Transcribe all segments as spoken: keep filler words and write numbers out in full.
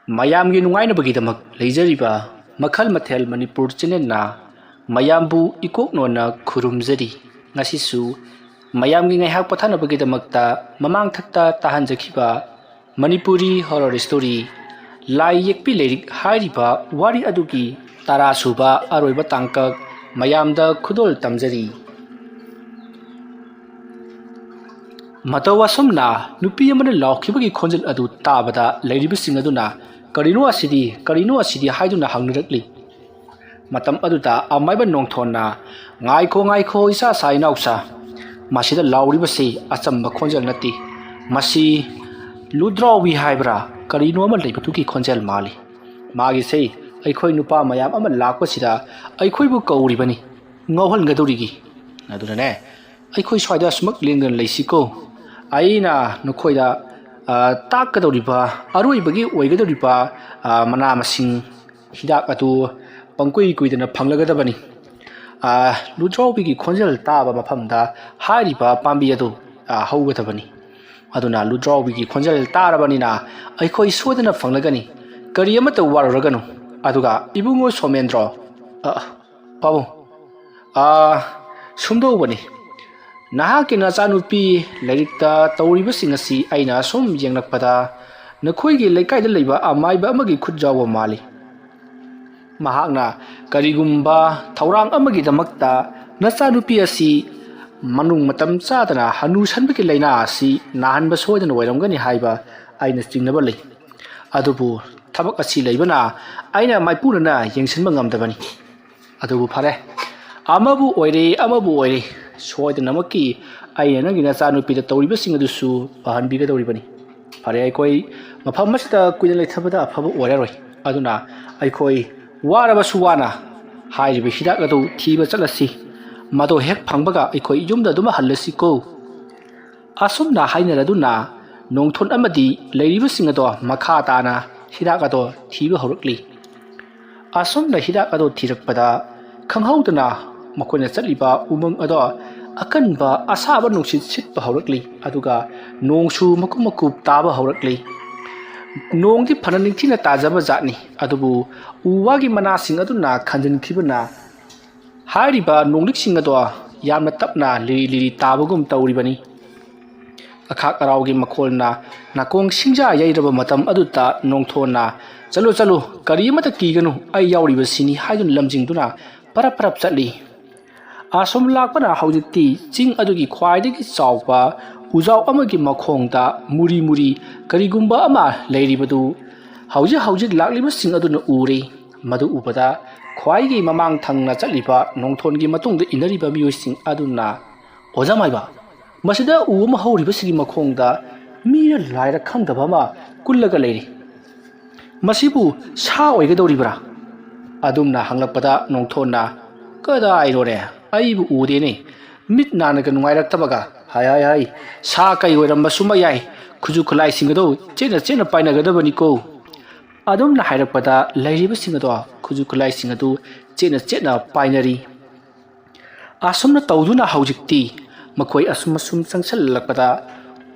ꯃꯌꯥꯝꯒꯤ ꯅꯨꯡꯉꯥꯏꯅꯕꯒꯤꯗꯃꯛ ꯂꯩꯖꯔꯤꯕ ꯃꯈꯜ ꯃꯊꯦꯜ ꯃꯅꯤꯄꯨꯔ ꯆꯦꯅꯦꯜꯅ ꯃꯌꯥꯝꯕꯨ ꯏꯀꯣꯛ ꯅꯣꯟꯅ ꯈꯨꯔꯨꯝꯖꯔꯤ꯫ ꯉꯁꯤꯁꯨ ꯃꯌꯥꯝꯒꯤ ꯉꯥꯏꯍꯥꯛ ꯄꯣꯊꯥꯅꯕꯒꯤꯗꯃꯛꯇ ꯃꯃꯥꯡꯊꯛꯇ ꯇꯥꯍꯟꯖꯈꯤꯕ ꯃꯅꯤꯄꯨꯔꯤ ꯍꯣꯔꯔ ꯁ꯭ꯇꯣꯔꯤ ꯂꯥꯏ ꯌꯦꯛꯄꯤ ꯂꯥꯏꯔꯤꯛ ꯍꯥꯏꯔꯤꯕ ꯋꯥꯔꯤ ꯑꯗꯨꯒꯤ ꯇꯔꯥ ꯁꯨꯕ ꯑꯔꯣꯏꯕ ꯇꯥꯡꯀꯛ ꯃꯌꯥꯝꯗ ꯈꯨꯗꯣꯜ ꯇꯝꯖꯔꯤ꯫ ꯃꯇꯧ ꯑꯁꯨꯝꯅ ꯅꯨꯄꯤ ꯑꯃꯅ ꯂꯥꯎꯈꯤꯕꯒꯤ ꯈꯣꯟꯖꯦꯜ ꯑꯗꯨ ꯇꯥꯕꯗ ꯂꯩꯔꯤꯕꯁꯤꯡ ꯑꯗꯨꯅ "ꯀꯔꯤꯅꯣ ꯑꯁꯤꯗꯤ? ꯀꯔꯤꯅꯣ ꯑꯁꯤꯗꯤ?" ꯍꯥꯏꯗꯨꯅ ꯍꯪꯅꯔꯛꯂꯤ꯫ ꯃꯇꯝ ꯑꯗꯨꯗ ꯑꯃꯥꯏꯕ ꯅꯣꯡꯊꯣꯟꯅ, "ꯉꯥꯏꯈꯣ, ꯉꯥꯏꯈꯣ, ꯏꯆꯥ ꯁꯥ ꯏꯅꯥꯎꯁꯥ, ꯃꯁꯤꯗ ꯂꯥꯎꯔꯤꯕꯁꯤ ꯑꯆꯝꯕ ꯈꯣꯟꯖꯦꯜ ꯅꯠꯇꯦ꯫ ꯃꯁꯤ ꯂꯨꯗ꯭ꯔꯥꯎꯕꯤ ꯍꯥꯏꯕ꯭ꯔꯥ ꯀꯔꯤꯅꯣ ꯑꯃ ꯂꯩꯕꯗꯨꯒꯤ ꯈꯣꯟꯖꯦꯜ ꯃꯥꯜꯂꯤ꯫ ꯃꯥꯒꯤꯁꯦ ꯑꯩꯈꯣꯏ ꯅꯨꯄꯥ ꯃꯌꯥꯝ ꯑꯃ ꯂꯥꯛꯄꯁꯤꯗ ꯑꯩꯈꯣꯏꯕꯨ ꯀꯧꯔꯤꯕꯅꯤ, ꯉꯥꯎꯍꯟꯒꯗꯧꯔꯤꯒꯤ꯫ ꯑꯗꯨꯅꯅꯦ, ꯑꯩꯈꯣꯏ ꯁ꯭ꯋꯥꯏꯗ ꯁꯨꯃꯛ ꯂꯦꯡꯗꯅ ꯂꯩꯁꯤꯀꯣ꯫ ꯑꯩꯅ ꯅꯈꯣꯏꯗ, ꯑ, ꯇꯥꯛꯀꯗꯧꯔꯤꯕ, ꯑꯔꯣꯏꯕꯒꯤ ꯑꯣꯏꯒꯗꯧꯔꯤꯕ, ꯑ, ꯃꯅꯥ ꯃꯁꯤꯡ ꯍꯤꯗꯥꯛ ꯑꯗꯨ ꯄꯪꯀꯨꯏ ꯀꯨꯏꯗꯅ ꯐꯪꯂꯒꯗꯕꯅꯤ꯫ ꯑ, ꯂꯨꯗ꯭ꯔꯥꯎꯕꯤꯒꯤ ꯈꯣꯟꯖꯦꯜ ꯇꯥꯕ ꯃꯐꯝꯗ ꯍꯥꯏꯔꯤꯕ ꯄꯥꯝꯕꯤ ꯑꯗꯨ, ꯑ, ꯍꯧꯒꯗꯕꯅꯤ꯫ ꯑꯗꯨꯅ ꯂꯨꯗ꯭ꯔꯥꯎꯕꯤꯒꯤ ꯈꯣꯟꯖꯦꯜ ꯇꯥꯔꯕꯅꯤꯅ ꯑꯩꯈꯣꯏ ꯁꯣꯏꯗꯅ ꯐꯪꯂꯒꯅꯤ꯫ ꯀꯔꯤ ꯑꯃꯠꯇ ꯋꯥꯔꯨꯔꯒꯅꯨ꯫ ꯑꯗꯨꯒ ꯏꯕꯨꯡꯉꯣ ꯁꯣꯃꯦꯟꯗ꯭ꯔꯣ, ꯑ, ꯄꯥꯕꯨꯡ, ꯑ, ꯁꯨꯝꯗꯧꯕꯅꯤ꯫ ꯅꯍꯥꯛꯀꯤ ꯅꯆꯥꯅꯨꯄꯤ ꯂꯥꯏꯔꯤꯛꯇ ꯇꯧꯔꯤꯕꯁꯤꯡ ꯑꯁꯤ ꯑꯩꯅ ꯁꯨꯝ ꯌꯦꯡꯂꯛꯄꯗ ꯅꯈꯣꯏꯒꯤ ꯂꯩꯀꯥꯏꯗ ꯂꯩꯕ ꯑꯃꯥꯏꯕ ꯑꯃꯒꯤ ꯈꯨꯠ ꯌꯥꯎꯕ ꯃꯥꯜꯂꯤ꯫ ꯃꯍꯥꯛꯅ ꯀꯔꯤꯒꯨꯝꯕ ꯊꯧꯔꯥꯡ ꯑꯃꯒꯤꯗꯃꯛꯇ ꯅꯆꯥꯅꯨꯄꯤ ꯑꯁꯤ ꯃꯅꯨꯡ ꯃꯇꯝ ꯆꯥꯗꯅ ꯍꯅꯨꯁꯟꯕꯒꯤ ꯂꯥꯏꯅꯥ ꯑꯁꯤ ꯅꯥꯍꯟꯕ ꯁꯣꯏꯗꯅ ꯑꯣꯏꯔꯝꯒꯅꯤ ꯍꯥꯏꯕ ꯑꯩꯅ ꯆꯤꯡꯅꯕ ꯂꯩ꯫ ꯑꯗꯨꯕꯨ ꯊꯕꯛ ꯑꯁꯤ ꯂꯩꯕꯅ ꯑꯩꯅ ꯃꯥꯏꯄꯨꯅꯅ ꯌꯦꯡꯁꯤꯟꯕ ꯉꯝꯗꯕꯅꯤ꯫ ꯑꯗꯨꯕꯨ ꯐꯔꯦ, ꯑꯃꯕꯨ ꯑꯣꯏꯔꯦ, ꯑꯃꯕꯨ ꯑꯣꯏꯔꯦ, ꯁꯣꯏꯗꯅꯃꯛꯀꯤ ꯑꯩꯅ ꯅꯪꯒꯤ ꯅꯆꯥꯅꯨꯄꯤꯗ ꯇꯧꯔꯤꯕꯁꯤꯡ ꯑꯗꯨꯁꯨ ꯐꯍꯟꯕꯤꯒꯗꯧꯔꯤꯕꯅꯤ꯫ ꯐꯔꯦ, ꯑꯩꯈꯣꯏ ꯃꯐꯝ ꯑꯁꯤꯗ ꯀꯨꯏꯅ ꯂꯩꯊꯕꯗ ꯑꯐꯕ ꯑꯣꯏꯔꯔꯣꯏ꯫ ꯑꯗꯨꯅ ꯑꯩꯈꯣꯏ ꯋꯥꯔꯕꯁꯨ ꯋꯥꯅ ꯍꯥꯏꯔꯤꯕ ꯍꯤꯗꯥꯛ ꯑꯗꯨ ꯊꯤꯕ ꯆꯠꯂꯁꯤ꯫ ꯃꯗꯨ ꯍꯦꯛ ꯐꯪꯕꯒ ꯑꯩꯈꯣꯏ ꯌꯨꯝꯗ ꯑꯗꯨꯝ ꯍꯜꯂꯁꯤꯀꯣ꯫ ꯑꯁꯨꯝꯅ ꯍꯥꯏꯅꯔꯗꯨꯅ ꯅꯣꯡꯊꯣꯟ ꯑꯃꯗꯤ ꯂꯩꯔꯤꯕꯁꯤꯡ ꯑꯗꯣ ꯃꯈꯥ ꯇꯥꯅ ꯍꯤꯗꯥꯛ ꯑꯗꯣ ꯊꯤꯕ ꯍꯧꯔꯛꯂꯤ꯫ ꯑꯁꯨꯝꯅ ꯍꯤꯗꯥꯛ ꯑꯗꯣ ꯊꯤꯔꯛꯄꯗ ꯈꯪꯍꯧꯗꯅ ꯃꯈꯣꯏꯅ ꯆꯠꯂꯤꯕ ꯎꯃꯪ ꯑꯗꯣ ꯑꯀꯟꯕ ꯑꯁꯥꯕ ꯅꯨꯡꯁꯤꯠ ꯁꯤꯠꯄ ꯍꯧꯔꯛꯂꯤ, ꯑꯗꯨꯒ ꯅꯣꯡꯁꯨ ꯃꯀꯨꯞ ꯃꯀꯨꯞ ꯇꯥꯕ ꯍꯧꯔꯛꯂꯤ꯫ ꯅꯣꯡꯗꯤ ꯐꯅ ꯅꯤꯡꯊꯤꯅ ꯇꯥꯖꯕ ꯖꯥꯠꯅꯤ, ꯑꯗꯨꯕꯨ ꯎ ꯋꯥꯒꯤ ꯃꯅꯥꯁꯤꯡ ꯑꯗꯨꯅ ꯈꯟꯖꯤꯟꯈꯤꯕꯅ ꯍꯥꯏꯔꯤꯕ ꯅꯣꯡꯂꯤꯛꯁꯤꯡ ꯑꯗꯣ ꯌꯥꯝꯅ ꯇꯞꯅ ꯂꯤꯔꯤ ꯂꯤꯔꯤ ꯇꯥꯕꯒꯨꯝ ꯇꯧꯔꯤꯕꯅꯤ꯫ ꯑꯈꯥꯛ ꯑꯔꯥꯎꯒꯤ ꯃꯈꯣꯜꯅ ꯅꯥꯀꯣꯡ ꯁꯤꯡꯖꯥ ꯌꯩꯔꯕ ꯃꯇꯝ ꯑꯗꯨꯗ ꯅꯣꯡꯊꯣꯟꯅ, "ꯆꯠꯂꯨ, ꯆꯠꯂꯨ, ꯀꯔꯤ ꯑꯃꯠꯇ ꯀꯤꯒꯅꯨ, ꯑꯩ ꯌꯥꯎꯔꯤꯕꯁꯤꯅꯤ" ꯍꯥꯏꯗꯨꯅ ꯂꯝꯖꯤꯡꯗꯨꯅ ꯄꯔꯞ ꯄꯔꯞ ꯆꯠꯂꯤ꯫ ꯑꯁꯨꯝ ꯂꯥꯛꯄꯅ ꯍꯧꯖꯤꯛꯇꯤ ꯆꯤꯡ ꯑꯗꯨꯒꯤ ꯈ꯭ꯋꯥꯏꯗꯒꯤ ꯆꯥꯎꯕ ꯎꯖꯥꯎ ꯑꯃꯒꯤ ꯃꯈꯣꯡꯗ ꯃꯨꯔꯤ ꯃꯨꯔꯤ ꯀꯔꯤꯒꯨꯝꯕ ꯑꯃ ꯂꯩꯔꯤꯕꯗꯨ ꯍꯧꯖꯤꯛ ꯍꯧꯖꯤꯛ ꯂꯥꯛꯂꯤꯕꯁꯤꯡ ꯑꯗꯨꯅ ꯎꯔꯦ꯫ ꯃꯗꯨ ꯎꯕꯗ ꯈ꯭ꯋꯥꯏꯒꯤ ꯃꯃꯥꯡ ꯊꯪꯅ ꯆꯠꯂꯤꯕ ꯅꯣꯡꯊꯣꯟꯒꯤ ꯃꯇꯨꯡꯗ ꯏꯟꯅꯔꯤꯕ ꯃꯤꯑꯣꯏꯁꯤꯡ ꯑꯗꯨꯅ, "ꯑꯣꯖꯥ ꯃꯥꯏꯕ, ꯃꯁꯤꯗ ꯎ ꯑꯃ ꯍꯧꯔꯤꯕꯁꯤꯒꯤ ꯃꯈꯣꯡꯗ ꯃꯤꯔ ꯂꯥꯏꯔ ꯈꯪꯗꯕ ꯑꯃ ꯀꯨꯜꯂꯒ ꯂꯩꯔꯤ꯫ ꯃꯁꯤꯕꯨ ꯁꯥ ꯑꯣꯏꯒꯗꯧꯔꯤꯕ꯭ꯔꯥ?" ꯑꯗꯨꯝꯅ ꯍꯪꯂꯛꯄꯗ ꯅꯣꯡꯊꯣꯟꯅ, "ꯀꯗꯥꯏꯅꯣꯅꯦ, ꯑꯩꯕꯨ ꯎꯗꯦꯅꯦ, ꯃꯤꯠ ꯅꯥꯅꯒ ꯅꯨꯡꯉꯥꯏꯔꯛꯇꯕꯒ꯫ ꯍꯥꯏ, ꯍꯥꯏ, ꯍꯥꯏ, ꯁꯥ ꯀꯩ ꯑꯣꯏꯔꯝꯕꯁꯨ ꯃꯌꯥꯏ, ꯈꯨꯠꯁꯨ ꯈꯨꯠꯂꯥꯏꯁꯤꯡ ꯑꯗꯨ ꯆꯦꯠꯅ ꯆꯦꯠꯅ ꯄꯥꯏꯅꯒꯗꯕꯅꯤꯀꯣ"꯫ ꯑꯗꯨꯝꯅ ꯍꯥꯏꯔꯛꯄꯗ ꯂꯩꯔꯤꯕꯁꯤꯡ ꯑꯗꯣ ꯈꯨꯠꯁꯨ ꯈꯨꯠꯂꯥꯏꯁꯤꯡ ꯑꯗꯨ ꯆꯦꯠꯅ ꯆꯦꯠꯅ ꯄꯥꯏꯅꯔꯤ꯫ ꯑꯁꯨꯝꯅ ꯇꯧꯗꯨꯅ ꯍꯧꯖꯤꯛꯇꯤ ꯃꯈꯣꯏ ꯑꯁꯨꯝ ꯑꯁꯨꯝ ꯆꯪꯁꯤꯜꯂꯛꯄꯗ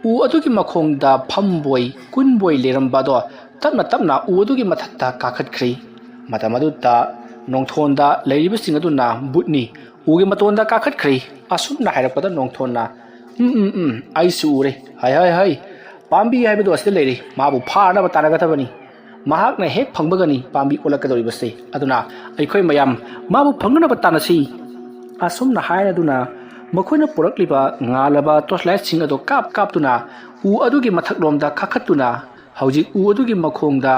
ꯎ ꯑꯗꯨꯒꯤ ꯃꯈꯣꯡꯗ ꯐꯝꯕꯣꯏ ꯀꯨꯟꯕꯣꯏ ꯂꯩꯔꯝꯕ ꯑꯗꯣ ꯇꯞꯅ ꯇꯞꯅ ꯎ ꯑꯗꯨꯒꯤ ꯃꯊꯛꯇ ꯀꯥꯈꯠꯈ꯭ꯔꯤ꯫ ꯃꯇꯝ ꯑꯗꯨꯗ ꯅꯣꯡꯊꯣꯟꯗ ꯂꯩꯔꯤꯕꯁꯤꯡ ꯑꯗꯨꯅ, "ꯕꯨꯠꯅꯤ, ꯎꯒꯤ ꯃꯇꯣꯟꯗ ꯀꯥꯈꯠꯈ꯭ꯔꯤ"꯫ ꯑꯁꯨꯝꯅ ꯍꯥꯏꯔꯛꯄꯗ ꯅꯣꯡꯊꯣꯟꯅ, "ꯎꯝ, ꯎꯝ, ꯎꯝ, ꯑꯩꯁꯨ ꯎꯔꯦ꯫ ꯍꯥꯏ, ꯍꯥꯏ, ꯍꯥꯏ, ꯄꯥꯝꯕꯤ ꯍꯥꯏꯕꯗꯣ ꯑꯁꯤꯗ ꯂꯩꯔꯤ, ꯃꯥꯕꯨ ꯐꯥꯅꯕ ꯇꯥꯟꯅꯒꯗꯕꯅꯤ꯫ ꯃꯍꯥꯛꯅ ꯍꯦꯛ ꯐꯪꯕꯒꯅꯤ ꯄꯥꯝꯕꯤ ꯑꯣꯜꯂꯛꯀꯗꯧꯔꯤꯕꯁꯦ꯫ ꯑꯗꯨꯅ ꯑꯩꯈꯣꯏ ꯃꯌꯥꯝ ꯃꯥꯕꯨ ꯐꯪꯅꯅꯕ ꯇꯥꯟꯅꯁꯤ"꯫ ꯑꯁꯨꯝꯅ ꯍꯥꯏꯔꯗꯨꯅ ꯃꯈꯣꯏꯅ ꯄꯨꯔꯛꯂꯤꯕ ꯉꯥꯜꯂꯕ ꯇꯣꯔꯆ ꯂꯥꯏꯠꯁꯤꯡ ꯑꯗꯨ ꯀꯥꯞ ꯀꯥꯞꯇꯨꯅ ꯎ ꯑꯗꯨꯒꯤ ꯃꯊꯛꯂꯣꯝꯗ ꯀꯥꯈꯠꯇꯨꯅ ꯍꯧꯖꯤꯛ ꯎ ꯑꯗꯨꯒꯤ ꯃꯈꯣꯡꯗ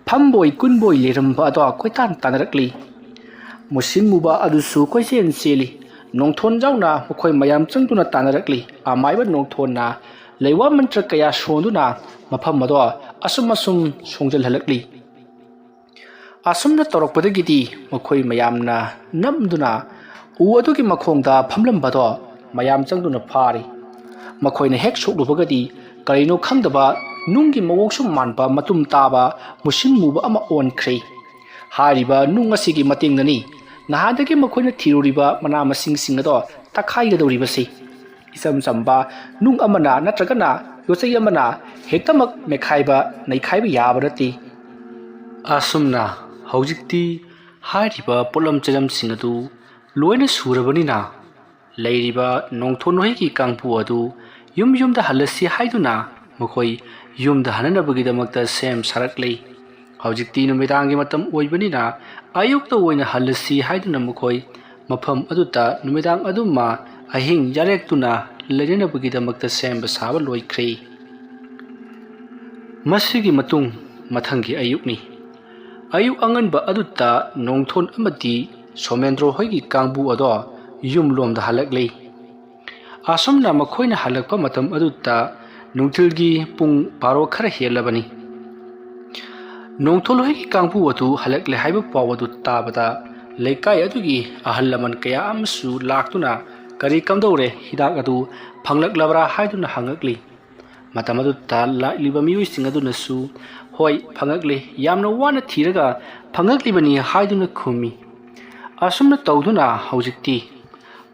ꯐꯝꯕꯣꯏ ꯀꯨꯟꯕꯣꯏ ꯂꯩꯔꯝꯕ ꯑꯗꯣ ꯀꯣꯏꯇꯥꯟ ꯇꯥꯟꯅꯔꯛꯂꯤ꯫ ꯃꯨꯁꯤꯟ ꯃꯨꯕ ꯑꯗꯨꯁꯨ ꯀꯣꯏꯆꯦꯟ ꯆꯦꯜꯂꯤ꯫ ꯅꯣꯡꯊꯣꯟ ꯌꯥꯎꯅ ꯃꯈꯣꯏ ꯃꯌꯥꯝ ꯆꯪꯗꯨꯅ ꯇꯥꯟꯅꯔꯛꯂꯤ꯫ ꯑꯃꯥꯏꯕ ꯅꯣꯡꯊꯣꯟꯅ ꯂꯩꯋꯥ ꯃꯟꯇ꯭ꯔ ꯀꯌꯥ ꯁꯣꯟꯗꯨꯅ ꯃꯐꯝ ꯑꯗꯣ ꯑꯁꯨꯝ ꯑꯁꯨꯝ ꯁꯣꯡꯖꯜꯍꯜꯂꯛꯂꯤ꯫ ꯑꯁꯨꯝꯅ ꯇꯧꯔꯛꯄꯗꯒꯤꯗꯤ ꯃꯈꯣꯏ ꯃꯌꯥꯝꯅ ꯅꯝꯗꯨꯅ ꯎ ꯑꯗꯨꯒꯤ ꯃꯈꯣꯡꯗ ꯐꯝꯂꯝꯕꯗꯣ ꯃꯌꯥꯝ ꯆꯪꯗꯨꯅ ꯐꯥꯔꯤ꯫ ꯃꯈꯣꯏꯅ ꯍꯦꯛ ꯁꯣꯛꯂꯨꯕꯒꯗꯤ ꯀꯔꯤꯅꯣ ꯈꯪꯗꯕ ꯅꯨꯡꯒꯤ ꯃꯑꯣꯡꯁꯨ ꯃꯥꯟꯕ ꯃꯇꯨꯝ ꯇꯥꯕ ꯃꯨꯁꯤꯟ ꯃꯨꯕ ꯑꯃ ꯑꯣꯟꯈ꯭ꯔꯦ꯫ ꯍꯥꯏꯔꯤꯕ ꯅꯨꯡ ꯑꯁꯤꯒꯤ ꯃꯇꯦꯡꯅꯅꯤ ꯅꯍꯥꯟꯗꯒꯤ ꯃꯈꯣꯏꯅ ꯊꯤꯔꯨꯔꯤꯕ ꯃꯅꯥ ꯃꯁꯤꯡꯁꯤꯡ ꯑꯗꯣ ꯇꯛꯈꯥꯏꯒꯗꯧꯔꯤꯕꯁꯤ꯫ ꯏꯆꯝ ꯆꯝꯕ ꯅꯨꯡ ꯑꯃꯅ ꯅꯠꯇ꯭ꯔꯒꯅ ꯌꯣꯠꯆꯩ ꯑꯃꯅ ꯍꯦꯛꯇꯃꯛ ꯃꯦꯠꯈꯥꯏꯕ, ꯅꯩꯈꯥꯏꯕ ꯌꯥꯕ ꯅꯠꯇꯦ꯫ ꯑꯁꯨꯝꯅ ꯍꯧꯖꯤꯛꯇꯤ ꯍꯥꯏꯔꯤꯕ ꯄꯣꯠꯂꯝ ꯆꯩꯂꯝꯁꯤꯡ ꯑꯗꯨ ꯂꯣꯏꯅ ꯁꯨꯔꯕꯅꯤꯅ, ꯂꯩꯔꯤꯕ ꯅꯣꯡꯊꯣꯟ ꯍꯣꯏꯒꯤ ꯀꯥꯡꯕꯨ ꯑꯗꯨ ꯌꯨꯝ ꯌꯨꯝꯗ ꯍꯜꯂꯁꯤ ꯍꯥꯏꯗꯨꯅ ꯃꯈꯣꯏ ꯌꯨꯝꯗ ꯍꯟꯅꯅꯕꯒꯤꯗꯃꯛꯇ ꯁꯦꯝ ꯁꯥꯔꯛꯂꯤ꯫ ꯍꯧꯖꯤꯛꯇꯤ ꯅꯨꯃꯤꯗꯥꯡꯒꯤ ꯃꯇꯝ ꯑꯣꯏꯕꯅꯤꯅ, ꯑꯌꯨꯛꯇ ꯑꯣꯏꯅ ꯍꯜꯂꯁꯤ ꯍꯥꯏꯗꯨꯅ ꯃꯈꯣꯏ ꯃꯐꯝ ꯑꯗꯨꯗ ꯅꯨꯃꯤꯗꯥꯡ ꯑꯗꯨꯃ ꯑꯍꯤꯡ ꯌꯥꯔꯦꯛꯇꯨꯅ ꯂꯩꯅꯅꯕꯒꯤꯗꯃꯛꯇ ꯁꯦꯝꯕ ꯁꯥꯕ ꯂꯣꯏꯈ꯭ꯔꯦ꯫ ꯃꯁꯤꯒꯤ ꯃꯇꯨꯡ ꯃꯊꯪꯒꯤ ꯑꯌꯨꯛꯅꯤ꯫ ꯑꯌꯨꯛ ꯑꯉꯟꯕ ꯑꯗꯨꯗ ꯅꯣꯡꯊꯣꯟ ꯑꯃꯗꯤ ꯁꯣꯃꯦꯟꯗ꯭ꯔꯣ ꯍꯣꯏꯒꯤ ꯀꯥꯡꯕꯨ ꯑꯗꯣ ꯌꯨꯝꯂꯣꯝꯗ ꯍꯜꯂꯛꯂꯤ꯫ ꯑꯁꯨꯝꯅ ꯃꯈꯣꯏꯅ ꯍꯜꯂꯛꯄ ꯃꯇꯝ ꯑꯗꯨꯗ ꯅꯨꯡꯊꯤꯜꯒꯤ ꯄꯨꯡ ꯕꯥꯔꯣ ꯈꯔ ꯍꯦꯜꯂꯕꯅꯤ꯫ ꯅꯣꯡꯊꯣꯟ ꯍꯣꯏꯒꯤ ꯀꯥꯡꯕꯨ ꯑꯗꯨ ꯍꯜꯂꯛꯂꯦ ꯍꯥꯏꯕ ꯄꯥꯎ ꯑꯗꯨ ꯇꯥꯕꯗ, ꯂꯩꯀꯥꯏ ꯑꯗꯨꯒꯤ ꯑꯍꯜ ꯂꯃꯟ ꯀꯌꯥ ꯑꯃꯁꯨ ꯂꯥꯛꯇꯨꯅ, "ꯀꯔꯤ ꯀꯝꯗꯧꯔꯦ, ꯍꯤꯗꯥꯛ ꯑꯗꯨ ꯐꯪꯂꯛꯂꯕ꯭ꯔꯥ?" ꯍꯥꯏꯗꯨꯅ ꯍꯪꯉꯛꯂꯤ꯫ ꯃꯇꯝ ꯑꯗꯨꯗ ꯂꯥꯛꯂꯤꯕ ꯃꯤꯑꯣꯏꯁꯤꯡ ꯑꯗꯨꯅꯁꯨ, "ꯍꯣꯏ, ꯐꯪꯉꯛꯂꯦ, ꯌꯥꯝꯅ ꯋꯥꯅ ꯊꯤꯔꯒ ꯐꯪꯉꯛꯂꯤꯕꯅꯤ" ꯍꯥꯏꯗꯨꯅ ꯈꯨꯝꯃꯤ꯫ ꯑꯁꯨꯝꯅ ꯇꯧꯗꯨꯅ ꯍꯧꯖꯤꯛꯇꯤ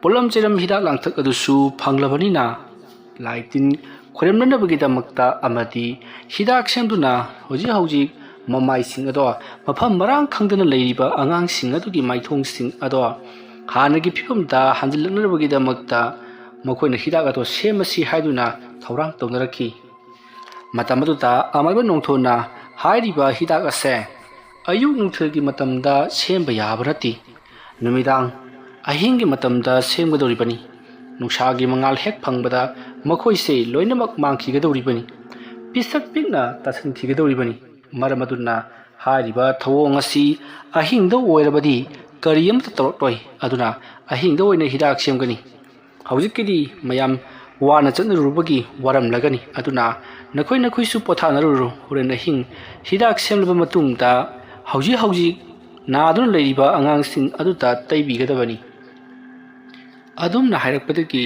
ꯄꯣꯠꯂꯝ ꯆꯩꯔꯝ ꯍꯤꯗꯥꯛ ꯂꯥꯡꯊꯛ ꯑꯗꯨꯁꯨ ꯐꯪꯂꯕꯅꯤꯅ, ꯂꯥꯏ ꯇꯤꯟ ꯈꯣꯏꯔꯝꯅꯅꯕꯒꯤꯗꯃꯛꯇ ꯑꯃꯗꯤ ꯍꯤꯗꯥꯛ ꯁꯦꯝꯗꯨꯅ ꯍꯧꯖꯤꯛ ꯍꯧꯖꯤꯛ ꯃꯃꯥꯏꯁꯤꯡ ꯑꯗꯣ ꯃꯐꯝ ꯃꯔꯥꯡ ꯈꯪꯗꯅ ꯂꯩꯔꯤꯕ ꯑꯉꯥꯡꯁꯤꯡ ꯑꯗꯨꯒꯤ ꯃꯥꯏꯊꯣꯡꯁꯤꯡ ꯑꯗꯣ ꯍꯥꯟꯅꯒꯤ ꯐꯤꯕꯝꯗ ꯍꯟꯖꯤꯜꯂꯛꯅꯕꯒꯤꯗꯃꯛꯇ ꯃꯈꯣꯏꯅ ꯍꯤꯗꯥꯛ ꯑꯗꯣ ꯁꯦꯝꯃꯁꯤ ꯍꯥꯏꯗꯨꯅ ꯊꯧꯔꯥꯡ ꯇꯧꯅꯔꯛꯈꯤ꯫ ꯃꯇꯝ ꯑꯗꯨꯗ ꯑꯃꯥꯏꯕ ꯅꯣꯡꯊꯣꯟꯅ ꯍꯥꯏꯔꯤꯕ ꯍꯤꯗꯥꯛ ꯑꯁꯦ ꯑꯌꯨꯛ ꯅꯨꯡꯊꯤꯜꯒꯤ ꯃꯇꯝꯗ ꯁꯦꯝꯕ ꯌꯥꯕ ꯅꯠꯇꯦ꯫ ꯅꯨꯃꯤꯗꯥꯡ ꯑꯍꯤꯡꯒꯤ ꯃꯇꯝꯗ ꯁꯦꯝꯒꯗꯧꯔꯤꯕꯅꯤ꯫ ꯅꯨꯡꯁꯥꯒꯤ ꯃꯉꯥꯜ ꯍꯦꯛ ꯐꯪꯕꯗ ꯃꯈꯣꯏꯁꯦ ꯂꯣꯏꯅꯃꯛ ꯃꯥꯡꯈꯤꯒꯗꯧꯔꯤꯕꯅꯤ꯫ ꯄꯤꯁꯛ ꯄꯤꯛꯅ ꯇꯥꯁꯤꯟꯈꯤꯒꯗꯧꯔꯤꯕꯅꯤ꯫ ꯃꯔꯝ ꯑꯗꯨꯅ ꯍꯥꯏꯔꯤꯕ ꯊꯧꯑꯣꯡ ꯑꯁꯤ ꯑꯍꯤꯡꯗ ꯑꯣꯏꯔꯕꯗꯤ ꯀꯔꯤ ꯑꯃꯠꯇ ꯇꯧꯔꯛꯂꯣꯏ꯫ ꯑꯗꯨꯅ ꯑꯍꯤꯡꯗ ꯑꯣꯏꯅ ꯍꯤꯗꯥꯛ ꯁꯦꯝꯒꯅꯤ꯫ ꯍꯧꯖꯤꯛꯀꯤꯗꯤ ꯃꯌꯥꯝ ꯋꯥꯅ ꯆꯠꯅꯔꯨꯕꯒꯤ ꯋꯥꯔꯝꯂꯒꯅꯤ꯫ ꯑꯗꯨꯅ ꯅꯈꯣꯏ ꯅꯈꯣꯏꯁꯨ ꯄꯣꯊꯥꯅꯔꯨꯔꯣ꯫ ꯍꯣꯔꯦꯟ ꯑꯍꯤꯡ ꯍꯤꯗꯥꯛ ꯁꯦꯝꯂꯕ ꯃꯇꯨꯡꯗ ꯍꯧꯖꯤꯛ ꯍꯧꯖꯤꯛ ꯅꯥꯗꯨꯅ ꯂꯩꯔꯤꯕ ꯑꯉꯥꯡꯁꯤꯡ ꯑꯗꯨꯗ ꯇꯩꯕꯤꯒꯗꯕꯅꯤ꯫ ꯑꯗꯨꯝꯅ ꯍꯥꯏꯔꯛꯄꯗꯒꯤ